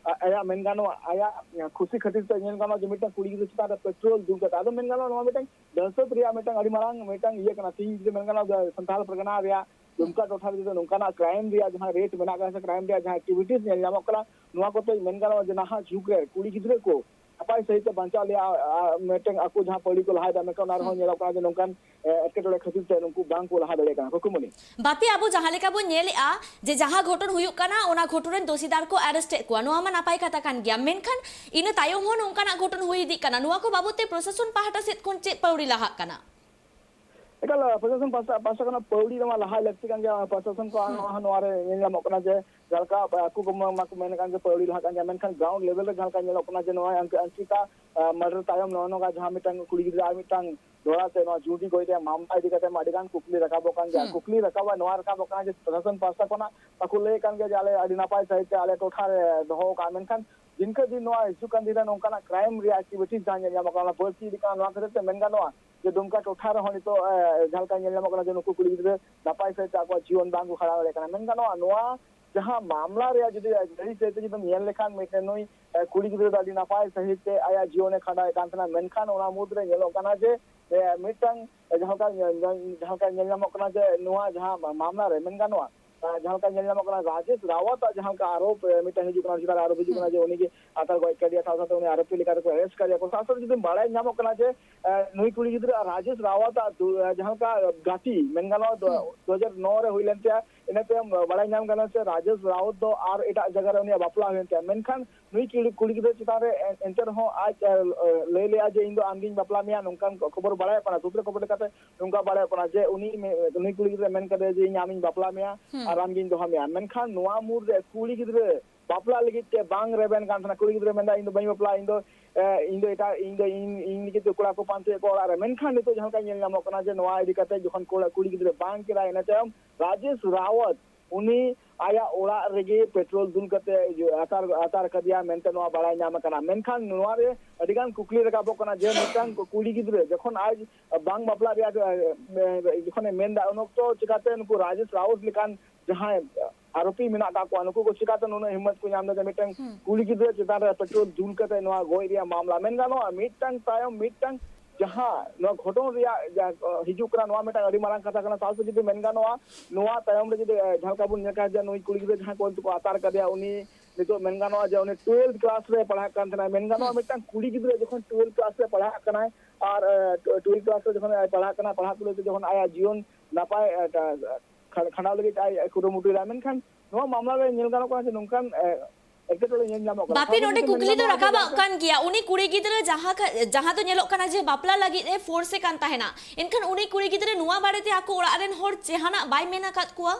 ᱟᱭᱟᱜ ᱢᱮᱱ ᱜᱟᱱᱚᱜᱼᱟ, ᱟᱭᱟᱜ ᱠᱷᱩᱥᱤ ᱠᱷᱟᱹᱛᱤᱨ ᱛᱮ ᱧᱮᱞ ᱜᱟᱱᱚᱜᱼᱟ ᱡᱮ ᱢᱤᱫᱴᱟᱝ ᱠᱩᱲᱤ ᱜᱤᱫᱽᱨᱟᱹ ᱪᱮᱛᱟᱱ ᱨᱮ ᱯᱮᱴᱨᱳᱞ ᱫᱩᱞ ᱠᱟᱛᱮ, ᱟᱫᱚ ᱢᱮᱱ ᱜᱟᱱᱚᱜᱼᱟ ᱱᱚᱣᱟ ᱢᱤᱫᱴᱟᱝ ᱫᱚᱦᱥᱚᱛ ᱨᱮᱭᱟᱜ ᱢᱤᱫᱴᱟᱝ ᱟᱹᱰᱤ ᱢᱟᱨᱟᱝ ᱢᱤᱫᱴᱟᱝ ᱤᱭᱟᱹ ᱠᱟᱱᱟ᱾ ᱛᱮᱦᱤᱧ ᱡᱩᱫᱤ ᱢᱮᱱ ᱜᱟᱱᱚᱜᱼᱟ, ᱥᱟᱱᱛᱟᱲ ᱯᱟᱨᱜᱟᱱᱟ ᱨᱮᱭᱟᱜ ᱫᱩᱢᱠᱟ ᱴᱚᱴᱷᱟ ᱨᱮ ᱡᱩᱫᱤ ᱱᱚᱝᱠᱟᱱᱟᱜ ᱠᱨᱟᱭᱤᱢ ᱨᱮᱭᱟᱜ ᱡᱟᱦᱟᱸ ᱨᱮᱴ ᱢᱮᱱᱟᱜ ᱟᱠᱟᱫᱟ ᱥᱮ ᱠᱨᱟᱭᱤᱢ ᱨᱮᱭᱟᱜ ᱡᱟᱦᱟᱸ ᱮᱠᱴᱤᱵᱷᱤᱴᱤᱥ ᱧᱮᱞ ᱧᱟᱢᱚᱜ ᱠᱟᱱᱟ, ᱱᱚᱣᱟ ᱠᱚᱛᱮ ᱢᱮᱱ ᱜᱟᱱᱚᱜᱼᱟ ᱡᱮ ᱱᱟᱦᱟᱜ ᱡᱩᱜᱽ ᱨᱮ ᱠᱩᱲᱤ ᱜᱤᱫᱽᱨᱟᱹ ᱠᱚ ᱱᱟᱯᱟᱭ ᱥᱟᱺᱦᱤᱡ ᱛᱮ ᱵᱟᱧᱪᱟᱣ ᱞᱮᱭᱟ, ᱟᱨ ᱢᱤᱫᱴᱟᱝ ᱟᱠᱚ ᱡᱟᱦᱟᱸ ᱯᱟᱹᱣᱲᱤ ᱠᱚ ᱞᱟᱦᱟᱭᱮᱫᱟ, ᱢᱮᱱᱠᱷᱟᱱ ᱚᱱᱟ ᱨᱮᱦᱚᱸ ᱧᱮᱞᱚᱜ ᱠᱟᱱᱟ ᱡᱮ ᱱᱚᱝᱠᱟᱱ, ᱮ, ᱮᱴᱠᱮᱴᱚᱬᱮ ᱠᱷᱟᱹᱛᱤᱨ ᱛᱮ ᱱᱩᱠᱩ ᱵᱟᱝ ᱠᱚ ᱞᱟᱦᱟ ᱫᱟᱲᱮᱭᱟᱜ ᱠᱟᱱᱟ᱾ ᱠᱩᱠᱩᱢᱚᱱᱤ᱾ ᱵᱟᱯᱤ, ᱟᱵᱚ ᱡᱟᱦᱟᱸ ᱞᱮᱠᱟ ᱵᱚᱱ ᱧᱮᱞᱮᱜᱼᱟ ᱡᱮ ᱡᱟᱦᱟᱸ ᱜᱷᱚᱴᱚᱱ ᱦᱩᱭᱩᱜ ᱠᱟᱱᱟ, ᱚᱱᱟ ᱜᱷᱚᱴᱚᱱ ᱨᱮᱱ ᱫᱳᱥᱤᱫᱟᱨ ᱠᱚ ᱟᱨᱮᱥᱴ ᱮᱫ ᱠᱚᱣᱟ, ᱱᱚᱣᱟ ᱢᱟ ᱱᱟᱯᱟᱭ ᱠᱟᱛᱷᱟ ᱠᱟᱱ ᱜᱮᱭᱟ, ᱢᱮᱱᱠᱷᱟᱱ ᱤᱱᱟᱹ ᱛᱟᱭᱚᱢ ᱦᱚᱸ ᱱᱚᱝᱠᱟᱱᱟᱜ ᱜᱷᱚᱴᱚᱱ ᱦᱩᱭ ᱤᱫᱤᱜ ᱠᱟᱱᱟ, ᱱᱚᱣᱟ ᱠᱚ ᱵᱟᱵᱚᱛ ᱛᱮ ᱯᱨᱚᱥᱟᱥᱚᱱ ᱯᱟᱦᱴᱟ ᱥᱮᱫ ᱠᱷᱚᱱ ᱪᱮᱫ ᱯᱟᱹᱣᱲᱤ ᱞᱟᱦᱟᱜ ᱠᱟᱱᱟ? ᱮᱠᱟᱞ, ᱯᱨᱚᱥᱟᱥᱚᱱ ᱯᱟᱥᱴᱟ, ᱯᱟᱥᱴᱟ ᱠᱷᱚᱱᱟᱜ ᱯᱟᱹᱣᱲᱤ ᱱᱚᱣᱟ ᱞᱟᱦᱟ ᱞᱟᱹᱠᱛᱤ ᱠᱟᱱ ᱜᱮᱭᱟ᱾ ᱯᱨᱚᱥᱟᱥᱚᱱ ᱠᱚ ᱦᱩᱸ᱾ ᱱᱚᱣᱟ, ᱱᱚᱣᱟ ᱨᱮ ᱧᱮᱞ ᱧᱟᱢᱚᱜ ᱠᱟᱱᱟ ᱡᱮ ᱡᱟᱦᱟᱸ ᱞᱮᱠᱟ, ᱟᱠᱚ ᱠᱚ ᱢᱟ-, ᱢᱟᱠᱚ ᱢᱮᱱᱮᱫ ᱠᱟᱱ ᱡᱮ ᱯᱟᱹᱣᱲᱤ ᱞᱟᱦᱟᱜ ᱠᱟᱱ ᱜᱮᱭᱟ, ᱢᱮᱱᱠᱷᱟᱱ ᱜᱨᱟᱣᱩᱱᱰ ᱞᱮᱵᱮᱞ ᱨᱮ ᱡᱟᱦᱟᱸ ᱞᱮᱠᱟ ᱧᱮᱞᱚᱜ ᱠᱟᱱᱟ ᱡᱮ ᱱᱚᱣᱟ ᱟᱝᱠᱤ-, ᱟᱝᱠᱤᱛᱟ, ᱟ, ᱢᱟᱨᱰᱟᱨ ᱛᱟᱭᱚᱢ ᱱᱚᱜᱼᱚ ᱱᱚᱝᱠᱟ ᱡᱟᱦᱟᱸ ᱢᱤᱫᱴᱟᱝ ᱠᱩᱲᱤ ᱜᱤᱫᱽᱨᱟᱹ ᱟᱨ ᱢᱤᱫᱴᱟᱝ ᱡᱚᱲᱟ ᱛᱮ ᱱᱚᱣᱟ ᱡᱩᱨᱤ ᱜᱚᱡ ᱨᱮᱭᱟᱜ ᱢᱟᱢᱞᱟ ᱤᱫᱤ ᱠᱟᱛᱮ ᱢᱟ ᱟᱹᱰᱤ ᱜᱟᱱ ᱠᱩᱠᱞᱤ ᱨᱟᱠᱟᱵᱚᱜ ᱠᱟᱱ ᱜᱮᱭᱟ᱾ ᱦᱩᱸ᱾ ᱠᱩᱠᱞᱤ ᱨᱟᱠᱟᱵᱟ, ᱱᱚᱣᱟ ᱨᱟᱠᱟᱵᱚᱜ ᱠᱟᱱᱟ ᱡᱮ ᱯᱨᱚᱥᱟᱥᱚᱱ ᱯᱟᱥᱴᱟ ᱠᱷᱚᱱᱟᱜ ᱵᱟᱠᱚ ᱞᱟᱹᱭᱮᱫ ᱠᱟᱱ ᱜᱮᱭᱟ ᱡᱮ ᱟᱞᱮ ᱟᱹᱰᱤ ᱱᱟᱯᱟᱭ ᱥᱟᱺᱦᱤᱡ ᱛᱮ ᱟᱞᱮ ᱴᱚᱴᱷᱟ ᱨᱮ ᱫᱚᱦᱚ ᱠᱟᱜᱼᱟ, ᱢᱮᱱᱠᱷᱟᱱ ᱫᱤᱱᱠᱮ ᱫᱤᱱ ᱱᱚᱣᱟ ᱦᱤᱡᱩᱜ ᱠᱟᱱ ᱫᱤᱱ ᱨᱮ ᱱᱚᱝᱠᱟᱱᱟᱜ ᱠᱨᱟᱭᱤᱢ ᱨᱮᱭᱟᱜ ᱮᱠᱴᱤᱵᱷᱤᱴᱤᱥ ᱡᱟᱦᱟᱸ ᱧᱮᱞ ᱧᱟᱢᱚᱜ ᱠᱟᱱᱟ, ᱚᱱᱟ ᱵᱟᱹᱲᱛᱤ ᱤᱫᱤᱜ ᱠᱟᱱᱟ᱾ ᱱᱚᱣᱟ ᱠᱷᱟᱹᱛᱤᱨ ᱛᱮ ᱢᱮᱱ ᱜᱟᱱᱚᱜᱼᱟ ᱡᱮ ᱫᱩᱢᱠᱟ ᱴᱚᱴᱷᱟ ᱨᱮᱦᱚᱸ ᱱᱤᱛᱚᱜ, ᱮ, ᱡᱟᱦᱟᱸ ᱞᱮᱠᱟ ᱧᱮᱞ ᱧᱟᱢᱚᱜ ᱠᱟᱱᱟ ᱡᱮ ᱱᱩᱠᱩ ᱠᱩᱲᱤ ᱜᱤᱫᱽᱨᱟᱹ ᱱᱟᱯᱟᱭ ᱥᱟᱺᱦᱤᱡ ᱛᱮ ᱟᱠᱚᱣᱟᱜ ᱡᱤᱭᱚᱱ ᱵᱟᱝ ᱠᱚ ᱠᱷᱟᱸᱰᱟᱣ ᱫᱟᱲᱮᱭᱟᱜ ᱠᱟᱱᱟ᱾ ᱢᱮᱱ ᱜᱟᱱᱚᱜᱼᱟ, ᱱᱚᱣᱟ ᱡᱟᱦᱟᱸ ᱢᱟᱢᱞᱟ ᱨᱮᱭᱟᱜ ᱡᱩᱫᱤ ᱡᱟᱹᱨᱤ ᱥᱟᱹᱦᱤᱡ ᱛᱮ ᱡᱩᱫᱤᱢ ᱧᱮᱞ ᱞᱮᱠᱷᱟᱱ, ᱢᱤᱫᱴᱮᱱ ᱱᱩᱭ, ᱮ, ᱠᱩᱲᱤ ᱜᱤᱫᱽᱨᱟᱹ ᱫᱚ ᱟᱹᱰᱤ ᱱᱟᱯᱟᱭ ᱥᱟᱺᱦᱤᱡ ᱛᱮ ᱟᱭᱟᱜ ᱡᱤᱭᱚᱱᱮ ᱠᱷᱟᱸᱰᱟᱣᱮᱫ ᱠᱟᱱ ᱛᱟᱦᱮᱱᱟ, ᱢᱮᱱᱠᱷᱟᱱ ᱚᱱᱟ ᱢᱩᱫᱽᱨᱮ ᱧᱮᱞᱚᱜ ᱠᱟᱱᱟ ᱡᱮ, ᱮ, ᱢᱤᱫᱴᱟᱝ, ᱮ, ᱡᱟᱦᱟᱸ ᱞᱮᱠᱟ ᱧᱮ-, ᱧᱮ-, ᱡᱟᱦᱟᱸ ᱞᱮᱠᱟ ᱧᱮᱞ ᱧᱟᱢᱚᱜ ᱠᱟᱱᱟ ᱡᱮ ᱱᱚᱣᱟ ᱡᱟᱦᱟᱸ ᱢᱟ-, ᱢᱟᱢᱞᱟ ᱨᱮ ᱢᱮᱱ ᱜᱟᱱᱚᱜᱼᱟ, ᱮ, ᱡᱟᱦᱟᱸ ᱞᱮᱠᱟ ᱧᱮᱞ ᱧᱟᱢᱚᱜ ᱠᱟᱱᱟ, ᱨᱟᱡᱮᱥ ᱨᱟᱣᱟᱛ ᱟᱜ ᱡᱟᱦᱟᱸ ᱞᱮᱠᱟ ᱟᱨᱳᱯ, ᱮ, ᱢᱤᱫᱴᱟᱝ ᱦᱤᱡᱩᱜ ᱠᱟᱱᱟ, ᱚᱱᱟ ᱪᱮᱛᱟᱱ ᱨᱮ ᱟᱨᱳᱯ ᱦᱤᱡᱩᱜ ᱠᱟᱱᱟ ᱡᱮ ᱩᱱᱤ ᱜᱮ ᱟᱛᱟᱨ ᱜᱚᱡ ᱠᱟᱫᱮᱭᱟ, ᱥᱟᱶ ᱥᱟᱶᱛᱮ ᱩᱱᱤ ᱟᱨᱳᱯᱤ ᱞᱮᱠᱟ ᱛᱮᱠᱚ ᱟᱨᱮᱥᱴ ᱠᱟᱫᱮᱭᱟ ᱠᱚ᱾ ᱥᱟᱶ ᱥᱟᱶᱛᱮ ᱡᱩᱫᱤ ᱵᱟᱲᱟᱭ ᱧᱟᱢᱚᱜ ᱠᱟᱱᱟ ᱡᱮ, ᱮ, ᱱᱩᱭ ᱠᱩᱲᱤ ᱜᱤᱫᱽᱨᱟᱹ ᱟᱨ ᱨᱟᱡᱮᱥ ᱨᱟᱣᱟᱛ ᱟᱜ ᱫᱩ-, ᱮ, ᱡᱟᱦᱟᱸ ᱞᱮᱠᱟ ᱜᱟᱛᱮ ᱢᱮᱱ ᱜᱟᱱᱚᱜᱼᱟ, ᱫᱩ-, ᱦᱩᱸ᱾ ᱫᱩ ᱦᱟᱡᱟᱨ ᱱᱚ ᱨᱮ ᱦᱩᱭ ᱞᱮᱱ ᱛᱟᱭᱟ᱾ ᱤᱱᱟᱹ ᱛᱟᱭᱚᱢ ᱵᱟᱲᱟᱭ ᱧᱟᱢ ᱠᱟᱱᱟ ᱥᱮ ᱨᱟᱡᱮᱥ ᱨᱟᱣᱟᱛ ᱫᱚ ᱟᱨ ᱮᱴᱟᱜ ᱡᱟᱭᱜᱟ ᱨᱮ ᱩᱱᱤᱭᱟᱜ ᱵᱟᱯᱞᱟ ᱦᱩᱭᱮᱱ ᱛᱟᱭᱟ, ᱢᱮᱱᱠᱷᱟᱱ ᱱᱩᱭ ᱠᱩᱲᱤ, ᱠᱩᱲᱤ ᱜᱤᱫᱽᱨᱟᱹ ᱪᱮᱛᱟᱱ ᱨᱮ ᱮ-, ᱮᱱᱛᱮ ᱨᱮᱦᱚᱸ ᱟᱡ, ᱮ, ᱮ, ᱞᱟᱹᱭ ᱞᱮᱜᱼᱟ ᱡᱮ, "ᱤᱧ ᱫᱚ ᱟᱢᱜᱤᱧ ᱵᱟᱯᱞᱟ ᱢᱮᱭᱟ", ᱱᱚᱝᱠᱟᱱ ᱠᱷᱚᱵᱚᱨ ᱵᱟᱲᱟᱭᱚᱜ ᱠᱟᱱᱟ, ᱥᱩᱛᱨᱮ ᱠᱷᱚᱵᱚᱨ ᱞᱮᱠᱟᱛᱮ ᱱᱚᱝᱠᱟ ᱵᱟᱲᱟᱭᱚᱜ ᱠᱟᱱᱟ ᱡᱮ ᱩᱱᱤ ᱢᱮ-, ᱱᱩᱭ ᱠᱩᱲᱤ ᱜᱤᱫᱽᱨᱟᱹ ᱢᱮᱱ ᱠᱟᱫᱮᱭᱟ ᱡᱮ, "ᱤᱧ ᱟᱢᱤᱧ ᱵᱟᱯᱞᱟ ᱢᱮᱭᱟ ᱦᱩᱸ᱾ ᱟᱨ ᱟᱢᱜᱤᱧ ᱫᱚᱦᱚ ᱢᱮᱭᱟ", ᱢᱮᱱᱠᱷᱟᱱ ᱱᱚᱣᱟ ᱢᱩᱫᱽ ᱨᱮ ᱠᱩᱲᱤ ᱜᱤᱫᱽᱨᱟᱹ ᱵᱟᱯᱞᱟᱜ ᱞᱟᱹᱜᱤᱫ ᱛᱮ ᱵᱟᱝ ᱨᱮᱵᱮᱱ ᱠᱟᱱ ᱛᱟᱦᱮᱱᱟ᱾ ᱠᱩᱲᱤ ᱜᱤᱫᱽᱨᱟᱹ ᱢᱮᱱᱫᱟ, "ᱤᱧ ᱫᱚ ᱵᱟᱹᱧ ᱵᱟᱯᱞᱟᱜᱼᱟ, ᱤᱧ ᱫᱚ, ᱮ, ᱤᱧ ᱫᱚ ᱮᱴᱟᱜ, ᱤᱧ ᱫᱚ ᱤᱧ, ᱤᱧ ᱞᱟᱹᱜᱤᱫ ᱛᱮ ᱠᱚᱲᱟ ᱠᱚ ᱯᱟᱱᱛᱮᱭᱮᱫ ᱠᱚᱣᱟ ᱚᱲᱟᱜ ᱨᱮ", ᱢᱮᱱᱠᱷᱟᱱ ᱱᱤᱛᱚᱜ ᱡᱟᱦᱟᱸ ᱞᱮᱠᱟ ᱧᱮᱞ ᱧᱟᱢᱚᱜ ᱠᱟᱱᱟ ᱡᱮ ᱱᱚᱣᱟ ᱤᱫᱤ ᱠᱟᱛᱮ ᱡᱚᱠᱷᱚᱱ ᱠᱚᱲᱟ, ᱠᱩᱲᱤ ᱜᱤᱫᱽᱨᱟᱹ ᱵᱟᱝ ᱠᱮᱫᱟᱭ, ᱤᱱᱟᱹ ᱛᱟᱭᱚᱢ ᱨᱟᱡᱮᱥ ᱨᱟᱣᱟᱛ ᱩᱱᱤ ᱟᱭᱟᱜ ᱚᱲᱟᱜ ᱨᱮᱜᱮ ᱯᱮᱴᱨᱳᱞ ᱫᱩᱞ ᱠᱟᱛᱮ ᱟᱛᱟᱨ, ᱟᱛᱟᱨ ᱠᱟᱫᱮᱭᱟ ᱢᱮᱱᱛᱮ ᱱᱚᱣᱟ ᱵᱟᱲᱟᱭ ᱧᱟᱢ ᱟᱠᱟᱱᱟ᱾ ᱢᱮᱱᱠᱷᱟᱱ ᱱᱚᱣᱟ ᱨᱮ ᱟᱹᱰᱤ ᱜᱟᱱ ᱠᱩᱠᱞᱤ ᱨᱟᱠᱟᱵᱚᱜ ᱠᱟᱱᱟ ᱡᱮ ᱢᱤᱫᱴᱟᱝ ᱠᱩᱲᱤ ᱜᱤᱫᱽᱨᱟᱹ ᱡᱚᱠᱷᱚᱱ ᱟᱡ ᱵᱟᱝ ᱵᱟᱯᱞᱟ ᱨᱮᱭᱟᱜ, ᱮ, ᱡᱚᱠᱷᱚᱱᱮ ᱢᱮᱱᱫᱟ, ᱩᱱ ᱚᱠᱛᱚ ᱪᱤᱠᱟᱛᱮ ᱱᱩᱠᱩ ᱨᱟᱡᱮᱥ ᱨᱟᱣᱟᱛ ᱞᱮᱠᱟᱱ ᱡᱟᱦᱟᱸᱭ ᱟᱨᱳᱯᱤ ᱢᱮᱱᱟᱜ ᱟᱠᱟᱫ ᱠᱚᱣᱟ, ᱱᱩᱠᱩ ᱠᱚ ᱪᱤᱠᱟᱛᱮ ᱱᱩᱱᱟᱹᱜ ᱦᱤᱢᱢᱚᱛ ᱠᱚ ᱧᱟᱢ ᱮᱫᱟ ᱡᱮ ᱢᱤᱫᱴᱟᱝ ᱦᱩᱸ᱾ ᱠᱩᱲᱤ ᱜᱤᱫᱽᱨᱟᱹ ᱪᱮᱛᱟᱱ ᱨᱮ ᱯᱮᱴᱨᱳᱞ ᱫᱩᱞ ᱠᱟᱛᱮ ᱱᱚᱣᱟ ᱜᱚᱡ ᱨᱮᱭᱟᱜ ᱢᱟᱢᱞᱟ? ᱢᱮᱱ ᱜᱟᱱᱚᱜᱼᱟ, ᱢᱤᱫᱴᱟᱝ ᱛᱟᱭᱚᱢ ᱢᱤᱫᱴᱟᱝ ᱡᱟᱦᱟᱸ ᱱᱚᱣᱟ ᱜᱷᱚᱴᱚᱱ ᱨᱮᱭᱟᱜ ᱡᱟ-, ᱦᱤᱡᱩᱜ ᱠᱟᱱᱟ, ᱱᱚᱣᱟ ᱢᱤᱫᱴᱟᱝ ᱟᱹᱰᱤ ᱢᱟᱨᱟᱝ ᱠᱟᱛᱷᱟ ᱠᱟᱱᱟ᱾ ᱥᱟᱶᱛᱮ ᱡᱩᱫᱤ ᱢᱮᱱ ᱜᱟᱱᱚᱜᱼᱟ, ᱱᱚᱣᱟ ᱛᱟᱭᱚᱢ ᱨᱮ ᱡᱩᱫᱤ, ᱮ, ᱡᱟᱦᱟᱸ ᱞᱮᱠᱟ ᱵᱚᱱ ᱧᱮᱞ ᱠᱟᱜᱼᱟ ᱡᱮ ᱱᱩᱭ ᱠᱩᱲᱤ ᱜᱤᱫᱽᱨᱟᱹ ᱡᱟᱦᱟᱸᱭ ᱠᱚ ᱠᱚ ᱟᱛᱟᱨ ᱠᱟᱫᱮᱭᱟ, ᱩᱱᱤ ᱱᱤᱛᱚᱜ ᱢᱮᱱ ᱜᱟᱱᱚᱜᱼᱟ ᱡᱮ ᱩᱱᱤ ᱴᱩᱭᱮᱞᱵᱷ ᱠᱞᱟᱥ ᱨᱮ ᱯᱟᱲᱦᱟᱜ ᱠᱟᱱ ᱛᱟᱦᱮᱱᱟ᱾ ᱢᱮᱱ ᱜᱟᱱᱚᱜᱼᱟ ᱦᱩᱸ᱾ ᱢᱤᱫᱴᱟᱝ ᱠᱩᱲᱤ ᱜᱤᱫᱽᱨᱟᱹ ᱡᱚᱠᱷᱚᱱ ᱴᱩᱭᱮᱞᱵᱷ ᱠᱞᱟᱥ ᱨᱮ ᱯᱟᱲᱦᱟᱜ ᱠᱟᱱᱟᱭ ᱟᱨ, ᱮ, ᱴᱩ-, ᱴᱩᱭᱮᱞᱵᱷ ᱠᱞᱟᱥ ᱨᱮ ᱡᱚᱠᱷᱚᱱ ᱟᱡ ᱯᱟᱲᱦᱟᱜ ᱠᱟᱱᱟ, ᱯᱟᱲᱦᱟᱜ ᱛᱩᱞᱩᱡ ᱛᱮ ᱡᱚᱠᱷᱚᱱ ᱟᱭᱟᱜ ᱡᱤᱭᱚᱱ ᱱᱟᱯᱟᱭ, ᱮ, ᱴᱟ-, ᱠᱷᱟ-, ᱠᱷᱟᱸᱰᱟᱣ ᱞᱟᱹᱜᱤᱫ ᱟᱡ ᱠᱩᱨᱩᱢᱩᱴᱩᱭᱮᱫᱟ, ᱢᱮᱱᱠᱷᱟᱱ ᱱᱚᱣᱟ ᱢᱟᱢᱞᱟ ᱨᱮ ᱧᱮᱞ ᱜᱟᱱᱚᱜ ᱠᱟᱱᱟ ᱡᱮ ᱱᱚᱝᱠᱟᱱ, ᱮ, ᱮᱴᱠᱮᱴᱚᱬᱮ ᱧᱮᱞ ᱧᱟᱢᱚᱜ ᱠᱟᱱᱟ᱾ ᱵᱟᱯᱤ, ᱥᱟᱶᱛᱮ ᱱᱚᱰᱮ ᱡᱩᱫᱤ ᱢᱮᱱ ᱠᱩᱠᱞᱤ ᱫᱚ ᱜᱟᱱᱚᱜᱼᱟ ᱡᱮ ᱨᱟᱠᱟᱵᱚᱜ ᱡᱟᱦᱟᱸ ᱠᱟᱱ ᱜᱮᱭᱟ, ᱩᱱᱤ ᱠᱩᱲᱤ ᱜᱤᱫᱽᱨᱟᱹ ᱡᱟᱦᱟᱸ ᱠᱟ-, ᱡᱟᱦᱟᱸ ᱫᱚ ᱧᱮᱞᱚᱜ ᱠᱟᱱᱟ ᱡᱮ ᱵᱟᱯᱞᱟ ᱞᱟᱹᱜᱤᱫ ᱮ ᱯᱷᱳᱨᱥ ᱮ ᱠᱟᱱ ᱛᱟᱦᱮᱱᱟ, ᱮᱱᱠᱷᱟᱱ ᱩᱱᱤ ᱠᱩᱲᱤ ᱜᱤᱫᱽᱨᱟᱹ ᱱᱚᱣᱟ ᱵᱟᱨᱮᱛᱮ ᱟᱠᱚ ᱚᱲᱟᱜ ᱨᱮᱱ ᱦᱚᱲ ᱡᱟᱦᱟᱱᱟᱜ ᱵᱟᱭ ᱢᱮᱱ ᱟᱠᱟᱫ ᱠᱚᱣᱟ?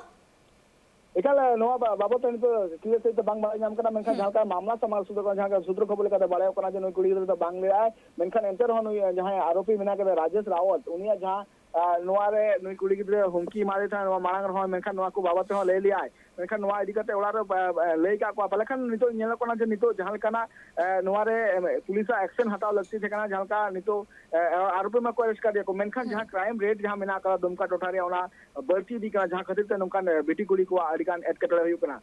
ᱮᱠᱟᱞ, ᱱᱚᱣᱟ ᱵᱟ-, ᱵᱟᱵᱚᱫ ᱛᱮ ᱱᱤᱛᱚᱜ ᱠᱞᱤᱭᱟᱨ ᱥᱟᱺᱦᱤᱡ ᱛᱮ ᱵᱟᱝ ᱵᱟᱲᱟᱭ ᱧᱟᱢ ᱠᱟᱱᱟ, ᱢᱮᱱᱠᱷᱟᱱ ᱦᱩᱸ᱾ ᱡᱟᱦᱟᱸ ᱞᱮᱠᱟ ᱢᱟᱢᱞᱟ ᱥᱟᱢᱟᱝ ᱥᱩᱫᱷᱩ, ᱡᱟᱦᱟᱸ ᱞᱮᱠᱟ ᱥᱩᱛᱨᱚ ᱠᱷᱚᱵᱚᱨ ᱞᱮᱠᱟᱛᱮ ᱵᱟᱲᱟᱭᱚᱜ ᱠᱟᱱᱟ ᱡᱮ ᱱᱩᱭ ᱠᱩᱲᱤ ᱜᱤᱫᱽᱨᱟᱹ ᱫᱚ ᱵᱟᱝ ᱞᱟᱹᱭᱟᱭ, ᱢᱮᱱᱠᱷᱟᱱ ᱮᱱᱛᱮ ᱨᱮᱦᱚᱸ ᱱᱩᱭ ᱡᱟᱦᱟᱸᱭ ᱟᱨᱳᱯᱤ ᱢᱮᱱᱟᱭ ᱠᱟᱫᱮᱭᱟ ᱨᱟᱡᱮᱥ ᱨᱟᱣᱚᱛ, ᱩᱱᱤᱭᱟᱜ ᱡᱟᱦᱟᱸ, ᱟ, ᱱᱚᱣᱟ ᱨᱮ ᱱᱩᱭ ᱠᱩᱲᱤ ᱜᱤᱫᱽᱨᱟᱹ ᱦᱩᱢᱠᱤ ᱮᱢᱟᱫᱮ ᱛᱟᱦᱮᱸᱫ ᱱᱚᱣᱟ ᱢᱟᱲᱟᱝ ᱨᱮᱦᱚᱸ, ᱢᱮᱱᱠᱷᱟᱱ ᱱᱚᱣᱟ ᱠᱚ ᱵᱟᱵᱚᱫ ᱛᱮᱦᱚᱸ ᱞᱟᱹᱭ ᱞᱮᱭᱟᱭ, ᱢᱮᱱᱠᱷᱟᱱ ᱱᱚᱣᱟ ᱤᱫᱤ ᱠᱟᱛᱮ ᱚᱲᱟᱜ ᱨᱮ, ᱟ, ᱟ, ᱞᱟᱹᱭ ᱠᱟᱜ ᱠᱚᱣᱟ᱾ ᱯᱟᱞᱮ ᱠᱷᱟᱱ ᱱᱤᱛᱚᱜ ᱧᱮᱞᱚᱜ ᱠᱟᱱᱟ ᱡᱮ ᱱᱤᱛᱚᱜ ᱡᱟᱦᱟᱸ ᱞᱮᱠᱟᱱᱟᱜ, ᱟ, ᱱᱚᱣᱟ ᱨᱮ, ᱟ, ᱯᱩᱞᱤᱥᱟᱜ ᱮᱠᱥᱮᱱ ᱦᱟᱛᱟᱣ ᱞᱟᱹᱠᱛᱤ ᱛᱟᱦᱮᱸ ᱠᱟᱱᱟ, ᱡᱟᱦᱟᱸ ᱞᱮᱠᱟ ᱱᱤᱛᱚᱜ, ᱟ, ᱟ, ᱟᱨᱳᱯᱤ ᱢᱟᱠᱚ ᱟᱨᱮᱥᱴ ᱠᱟᱫᱮᱭᱟ ᱠᱚ, ᱢᱮᱱᱠᱷᱟᱱ ᱦᱩᱸ᱾ ᱡᱟᱦᱟᱸ ᱠᱨᱟᱭᱤᱢ ᱨᱮᱴ ᱡᱟᱦᱟᱸ ᱢᱮᱱᱟᱜ ᱟᱠᱟᱫᱟ ᱫᱩᱢᱠᱟ ᱴᱚᱴᱷᱟ ᱨᱮᱭᱟᱜ, ᱚᱱᱟ ᱵᱟᱹᱲᱛᱤ ᱤᱫᱤᱜ ᱠᱟᱱᱟ, ᱡᱟᱦᱟᱸ ᱠᱷᱟᱹᱛᱤᱨ ᱛᱮ ᱱᱚᱝᱠᱟᱱ, ᱮ, ᱵᱤᱴᱤ ᱠᱩᱲᱤ ᱠᱚᱣᱟᱜ ᱟᱹᱰᱤ ᱜᱟᱱ ᱮᱴᱠᱮᱴᱚᱬᱮ ᱦᱩᱭᱩᱜ ᱠᱟᱱᱟ᱾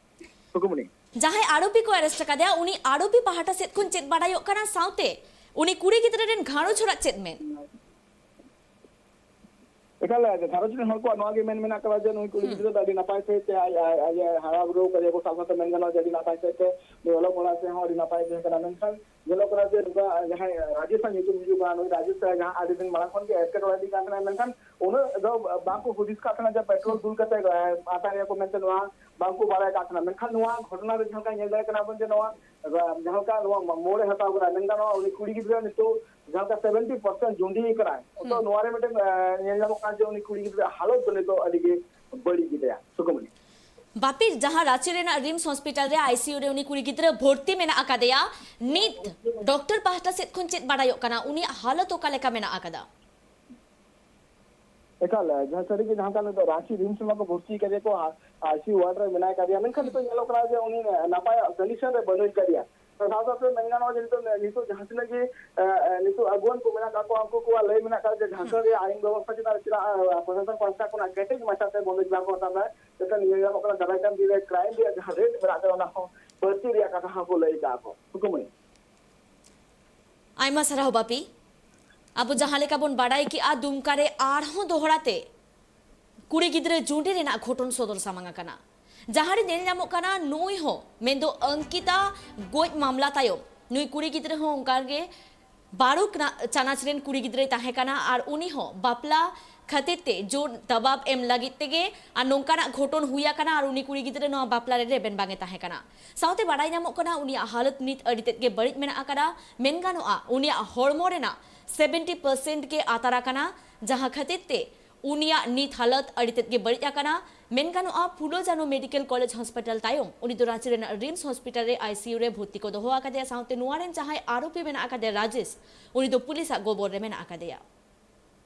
ᱥᱩᱠᱩᱢᱩᱱᱤ᱾ ᱡᱟᱦᱟᱸᱭ ᱟᱨᱳᱯᱤ ᱠᱚ ᱟᱨᱮᱥᱴ ᱟᱠᱟᱫᱮᱭᱟ, ᱩᱱᱤ ᱟᱨᱳᱯᱤ ᱯᱟᱦᱴᱟ ᱥᱮᱫ ᱠᱷᱚᱱ ᱪᱮᱫ ᱵᱟᱰᱟᱭᱚᱜ ᱠᱟᱱᱟ, ᱥᱟᱶᱛᱮ ᱩᱱᱤ ᱠᱩᱲᱤ ᱜᱤᱫᱽᱨᱟᱹ ᱨᱮᱱ ᱜᱷᱟᱨᱚᱸᱡᱽ ᱦᱚᱲᱟᱜ ᱪᱮᱫ ᱢᱮᱱ? ᱮᱠᱟᱞ, ᱜᱷᱟᱨᱚᱸᱡᱽ ᱨᱮᱱ ᱦᱚᱲ ᱠᱚᱣᱟᱜ ᱱᱚᱣᱟ ᱜᱮ ᱢᱮᱱ ᱢᱮᱱᱟᱜ ᱟᱠᱟᱫᱟ ᱡᱮ ᱱᱩᱭ ᱠᱩᱲᱤ ᱦᱩᱸ᱾ ᱜᱤᱫᱽᱨᱟᱹ ᱫᱚ ᱟᱹᱰᱤ ᱱᱟᱯᱟᱭ ᱥᱟᱹᱦᱤᱡ ᱛᱮ ᱟᱡ, ᱟᱡ, ᱟᱡ ᱮ ᱦᱟᱨᱟ ᱵᱩᱨᱩ ᱟᱠᱟᱫᱮᱭᱟ ᱠᱚ, ᱥᱟᱶ ᱥᱟᱶᱛᱮ ᱢᱮᱱ ᱜᱟᱱᱚᱜᱼᱟ ᱡᱮ ᱟᱹᱰᱤ ᱱᱟᱯᱟᱭ ᱥᱟᱹᱦᱤᱡ ᱛᱮ ᱱᱩᱭ ᱚᱞᱚᱜ ᱯᱟᱲᱦᱟᱜ ᱥᱮᱫ ᱦᱚᱸ ᱟᱹᱰᱤ ᱱᱟᱯᱟᱭ ᱜᱮ ᱠᱟᱱᱟ, ᱢᱮᱱᱠᱷᱟᱱ ᱧᱮᱞᱚᱜ ᱠᱟᱱᱟ ᱡᱮ ᱱᱚᱝᱠᱟ ᱡᱟᱦᱟᱸᱭ ᱨᱟᱡᱮᱥ ᱟᱜ ᱧᱩᱛᱩᱢ ᱦᱤᱡᱩᱜ ᱠᱟᱱᱟ, ᱱᱩᱭ ᱨᱟᱡᱮᱥ ᱥᱟᱶ ᱡᱟᱦᱟᱸ ᱟᱹᱰᱤ ᱫᱤᱱ ᱢᱟᱲᱟᱝ ᱠᱷᱚᱱ ᱜᱮ ᱮᱴᱠᱮᱴᱚᱬᱮ ᱤᱫᱤ ᱠᱟᱱ ᱛᱟᱦᱮᱱᱟ, ᱢᱮᱱᱠᱷᱟᱱ ᱩᱱᱟᱹᱜ ᱫᱚ ᱵᱟᱝ ᱠᱚ ᱦᱩᱫᱤᱥ ᱠᱟᱜ ᱛᱟᱦᱮᱱᱟ ᱡᱮ ᱯᱮᱴᱨᱳᱞ ᱦᱩᱸ᱾ ᱫᱩᱞ ᱠᱟᱛᱮ, ᱮ, ᱟᱛᱟᱝ ᱮᱭᱟ ᱠᱚ ᱢᱮᱱᱛᱮ ᱱᱚᱣᱟ ᱵᱟᱝ ᱠᱚ ᱵᱟᱲᱟᱭ ᱠᱟᱜ ᱛᱟᱦᱮᱱᱟ᱾ ᱢᱮᱱᱠᱷᱟᱱ ᱱᱚᱣᱟ ᱜᱷᱚᱴᱚᱱᱟ ᱨᱮ ᱡᱟᱦᱟᱸ ᱞᱮᱠᱟ ᱧᱮᱞ ᱫᱟᱲᱮᱭᱟᱜ ᱠᱟᱱᱟ ᱵᱚᱱ ᱡᱮ ᱱᱚᱣᱟ, ᱮ, ᱡᱟᱦᱟᱸ ᱞᱮᱠᱟ ᱱᱚᱣᱟ ᱢᱳᱲ ᱮ ᱦᱟᱛᱟᱣ ᱠᱟᱫᱟ, ᱢᱮᱱ ᱜᱟᱱᱚᱜᱼᱟ ᱩᱱᱤ ᱠᱩᱲᱤ ᱜᱤᱫᱽᱨᱟᱹ ᱱᱤᱛᱚᱜ ᱡᱟᱦᱟᱸ ᱞᱮᱠᱟ ᱥᱮᱵᱷᱮᱱᱴᱤ ᱯᱟᱨᱥᱮᱱᱴ ᱡᱩᱸᱰᱤ ᱠᱟᱱᱟᱭ, ᱛᱚ ᱦᱩᱸ᱾ ᱱᱚᱣᱟ ᱨᱮ ᱢᱤᱫᱴᱮᱱ, ᱮ, ᱧᱮᱞ ᱧᱟᱢᱚᱜ ᱠᱟᱱᱟ ᱡᱮ ᱩᱱᱤ ᱠᱩᱲᱤ ᱜᱤᱫᱽᱨᱟᱹ ᱦᱟᱞᱚᱛ ᱫᱚ ᱱᱤᱛᱚᱜ ᱟᱹᱰᱤ ᱜᱮ ᱵᱟᱹᱲᱤᱡ ᱜᱮᱛᱟᱭᱟ᱾ ᱥᱩᱠᱩᱢᱚᱱᱤ᱾ ᱵᱟᱯᱤ, ᱡᱟᱦᱟᱸ ᱨᱟᱸᱪᱤ ᱨᱮᱱᱟᱜ ᱨᱤᱢᱥ ᱦᱚᱥᱯᱤᱴᱟᱞ ᱨᱮ ᱟᱭ ᱥᱤ ᱭᱩ ᱨᱮ ᱩᱱᱤ ᱠᱩᱲᱤ ᱜᱤᱫᱽᱨᱟᱹ ᱵᱷᱚᱨᱛᱤ ᱢᱮᱱᱟᱜ ᱟᱠᱟᱫᱮᱭᱟ, ᱱᱤᱛ ᱰᱚᱠᱴᱚᱨ ᱯᱟᱦᱴᱟ ᱥᱮᱫ ᱠᱷᱚᱱ ᱪᱮᱫ ᱵᱟᱰᱟᱭᱚᱜ ᱠᱟᱱᱟ? ᱩᱱᱤᱭᱟᱜ ᱦᱟᱞᱚᱛ ᱚᱠᱟ ᱞᱮᱠᱟ ᱢᱮᱱᱟᱜ ᱟᱠᱟᱫᱟ? ᱮᱠᱟᱞ, ᱡᱟᱦᱟᱸ ᱥᱟᱹᱨᱤ ᱜᱮ ᱡᱟᱦᱟᱸ ᱞᱮᱠᱟ ᱱᱤᱛᱚᱜ ᱨᱟᱸᱪᱤ ᱨᱤᱢᱥ ᱨᱮᱢᱟ ᱠᱚ ᱵᱷᱚᱨᱛᱤ ᱠᱟᱫᱮᱭᱟ ᱠᱚ, ᱟᱭ ᱥᱤ ᱭᱩ ᱣᱟᱨᱰ ᱨᱮ ᱢᱮᱱᱟᱭ ᱠᱟᱫᱮᱭᱟ, ᱢᱮᱱᱠᱷᱟᱱ ᱦᱩᱸ᱾ ᱱᱤᱛᱚᱜ ᱧᱮᱞᱚᱜ ᱠᱟᱱᱟ ᱡᱮ ᱩᱱᱤ ᱱᱟᱯᱟᱭ ᱠᱚᱱᱰᱤᱥᱚᱱ ᱨᱮ ᱵᱟᱹᱱᱩᱜ ᱠᱟᱫᱮᱭᱟ᱾ ᱛᱚ ᱥᱟᱶ ᱥᱟᱶᱛᱮ ᱢᱮᱱ ᱜᱟᱱᱚᱜᱼᱟ ᱡᱮ ᱱᱤᱛᱚᱜ, ᱱᱤᱛᱚᱜ ᱡᱟᱦᱟᱸ ᱛᱤᱱᱟᱹᱜ ᱜᱮ, ᱮ, ᱮ, ᱱᱤᱛᱚᱜ ᱟᱹᱜᱩᱣᱟᱹᱱ ᱠᱚ ᱢᱮᱱᱟᱜ ᱠᱟᱜ ᱠᱚᱣᱟ, ᱩᱱᱠᱩ ᱠᱚᱣᱟᱜ ᱞᱟᱹᱭ ᱢᱮᱱᱟᱜ ᱠᱟᱫᱟ ᱡᱮ ᱦᱩᱸ᱾ ᱡᱷᱟᱲᱠᱷᱚᱸᱰ ᱨᱮᱭᱟᱜ ᱟᱭᱤᱱ ᱵᱮᱵᱚᱥᱛᱷᱟ ᱪᱮᱛᱟᱱ ᱨᱮ ᱪᱮᱫᱟᱜ, ᱮ, ᱯᱨᱚᱥᱟᱥᱚᱱ ᱯᱟᱦᱴᱟ ᱠᱷᱚᱱᱟᱜ ᱠᱮᱴᱮᱡ ᱢᱟᱪᱷᱟ ᱛᱮ ᱵᱚᱱᱫᱮᱡ ᱵᱟᱝ ᱠᱚ ᱦᱟᱛᱟᱣ ᱫᱟ, ᱡᱟᱛᱮ ᱧᱮᱞ ᱧᱟᱢᱚᱜ ᱠᱟᱱᱟ ᱫᱟᱨᱟᱭ ᱠᱟᱱ ᱫᱤᱱ ᱨᱮ ᱠᱨᱟᱭᱤᱢ ᱨᱮᱭᱟᱜ ᱡᱟᱦᱟᱸ ᱨᱮᱴ ᱢᱮᱱᱟᱜ ᱠᱟᱫᱟ ᱚᱱᱟ ᱦᱚᱸ ᱵᱟᱹᱲᱛᱤ ᱨᱮᱭᱟᱜ ᱠᱟᱛᱷᱟ ᱦᱚᱸᱠᱚ ᱞᱟᱹᱭ ᱠᱟᱜᱼᱟ ᱠᱚ᱾ ᱥᱩᱠᱩᱢᱚᱱᱤ᱾ ᱟᱭᱢᱟ ᱥᱟᱨᱦᱟᱣ ᱵᱟᱯᱤ᱾ ᱟᱵᱚ ᱡᱟᱦᱟᱸ ᱞᱮᱠᱟ ᱵᱚᱱ ᱵᱟᱰᱟᱭ ᱠᱮᱜᱼᱟ, ᱫᱩᱢᱠᱟ ᱨᱮ ᱟᱨᱦᱚᱸ ᱫᱚᱦᱲᱟ ᱛᱮ ᱠᱩᱲᱤ ᱜᱤᱫᱽᱨᱟᱹ ᱡᱩᱸᱰᱤ ᱨᱮᱱᱟᱜ ᱜᱷᱚᱴᱚᱱ ᱥᱚᱫᱚᱨ ᱥᱟᱢᱟᱝ ᱟᱠᱟᱱᱟ᱾ ᱡᱟᱦᱟᱸ ᱨᱮ ᱧᱮᱞ ᱧᱟᱢᱚᱜ ᱠᱟᱱᱟ, ᱱᱩᱭ ᱦᱚᱸ, ᱢᱮᱱᱫᱚ ᱚᱝᱠᱤᱛᱟ ᱜᱚᱡ ᱢᱟᱢᱞᱟ ᱛᱟᱭᱚᱢ ᱱᱩᱭ ᱠᱩᱲᱤ ᱜᱤᱫᱽᱨᱟᱹ ᱦᱚᱸ ᱚᱱᱠᱟ ᱜᱮ ᱵᱟᱨᱚ ᱠᱱᱟ-, ᱪᱟᱱᱟᱪ ᱨᱮᱱ ᱠᱩᱲᱤ ᱜᱤᱫᱽᱨᱟᱹᱭ ᱛᱟᱦᱮᱸ ᱠᱟᱱᱟ ᱟᱨ ᱩᱱᱤ ᱦᱚᱸ ᱵᱟᱯᱞᱟ ᱠᱷᱟᱹᱛᱤᱨ ᱛᱮ ᱡᱳᱨ ᱫᱟᱵᱟᱵ ᱮᱢ ᱞᱟᱹᱜᱤᱫ ᱛᱮᱜᱮ ᱟᱨ ᱱᱚᱝᱠᱟᱱᱟᱜ ᱜᱷᱚᱴᱚᱱ ᱦᱩᱭ ᱟᱠᱟᱱᱟ ᱟᱨ ᱩᱱᱤ ᱠᱩᱲᱤ ᱜᱤᱫᱽᱨᱟᱹ ᱱᱚᱣᱟ ᱵᱟᱯᱞᱟ ᱨᱮ ᱨᱮᱵᱮᱱ ᱵᱟᱝ ᱮ ᱛᱟᱦᱮᱸ ᱠᱟᱱᱟ᱾ ᱥᱟᱶᱛᱮ ᱵᱟᱲᱟᱭ ᱧᱟᱢᱚᱜ ᱠᱟᱱᱟ, ᱩᱱᱤᱭᱟᱜ ᱦᱟᱞᱚᱛ ᱱᱤᱛ ᱟᱹᱰᱤ ᱛᱮᱫ ᱜᱮ ᱵᱟᱹᱲᱤᱡ ᱢᱮᱱᱟᱜ ᱟᱠᱟᱫᱟ᱾ ᱢᱮᱱ ᱜᱟᱱᱚᱜᱼᱟ, ᱩᱱᱤᱭᱟᱜ ᱦᱚᱲᱢᱚ ᱨᱮᱱᱟᱜ ᱥᱮᱵᱷᱮᱱᱴᱤ ᱯᱟᱨᱥᱮᱱᱴ ᱜᱮ ᱟᱛᱟᱨ ᱟᱠᱟᱱᱟ, ᱡᱟᱦᱟᱸ ᱠᱷᱟᱹᱛᱤᱨ ᱛᱮ ᱩᱱᱤᱭᱟᱜ ᱱᱤᱛ ᱦᱟᱞᱚᱛ ᱟᱹᱰᱤ ᱛᱮᱫ ᱜᱮ ᱵᱟᱹᱲᱤᱡ ᱟᱠᱟᱱᱟ᱾ ᱢᱮᱱ ᱜᱟᱱᱚᱜᱼᱟ, Phulo Jhano medical college hospital ᱛᱟᱭᱚᱢ ᱩᱱᱤ ᱫᱚ ᱨᱟᱸᱪᱤ ᱨᱮᱱᱟᱜ ᱨᱤᱢᱥ ᱦᱚᱥᱯᱤᱴᱟᱞ ᱨᱮ ᱟᱭᱥᱤᱭᱩ ᱨᱮ ᱵᱷᱚᱨᱛᱤ ᱠᱚ ᱫᱚᱦᱚ ᱟᱠᱟᱫᱮᱭᱟ᱾ ᱥᱟᱶᱛᱮ ᱱᱚᱣᱟ ᱨᱮᱱ ᱡᱟᱦᱟᱸᱭ ᱟᱨᱳᱯᱤ ᱢᱮᱱᱟᱜ ᱟᱠᱟᱫᱮᱭᱟ ᱨᱟᱡᱮᱥ, ᱩᱱᱤ ᱫᱚ ᱯᱩᱞᱤᱥᱟᱜ ᱜᱚᱵᱚᱞ ᱨᱮ ᱢᱮᱱᱟᱜ ᱟᱠᱟᱫᱮᱭᱟ᱾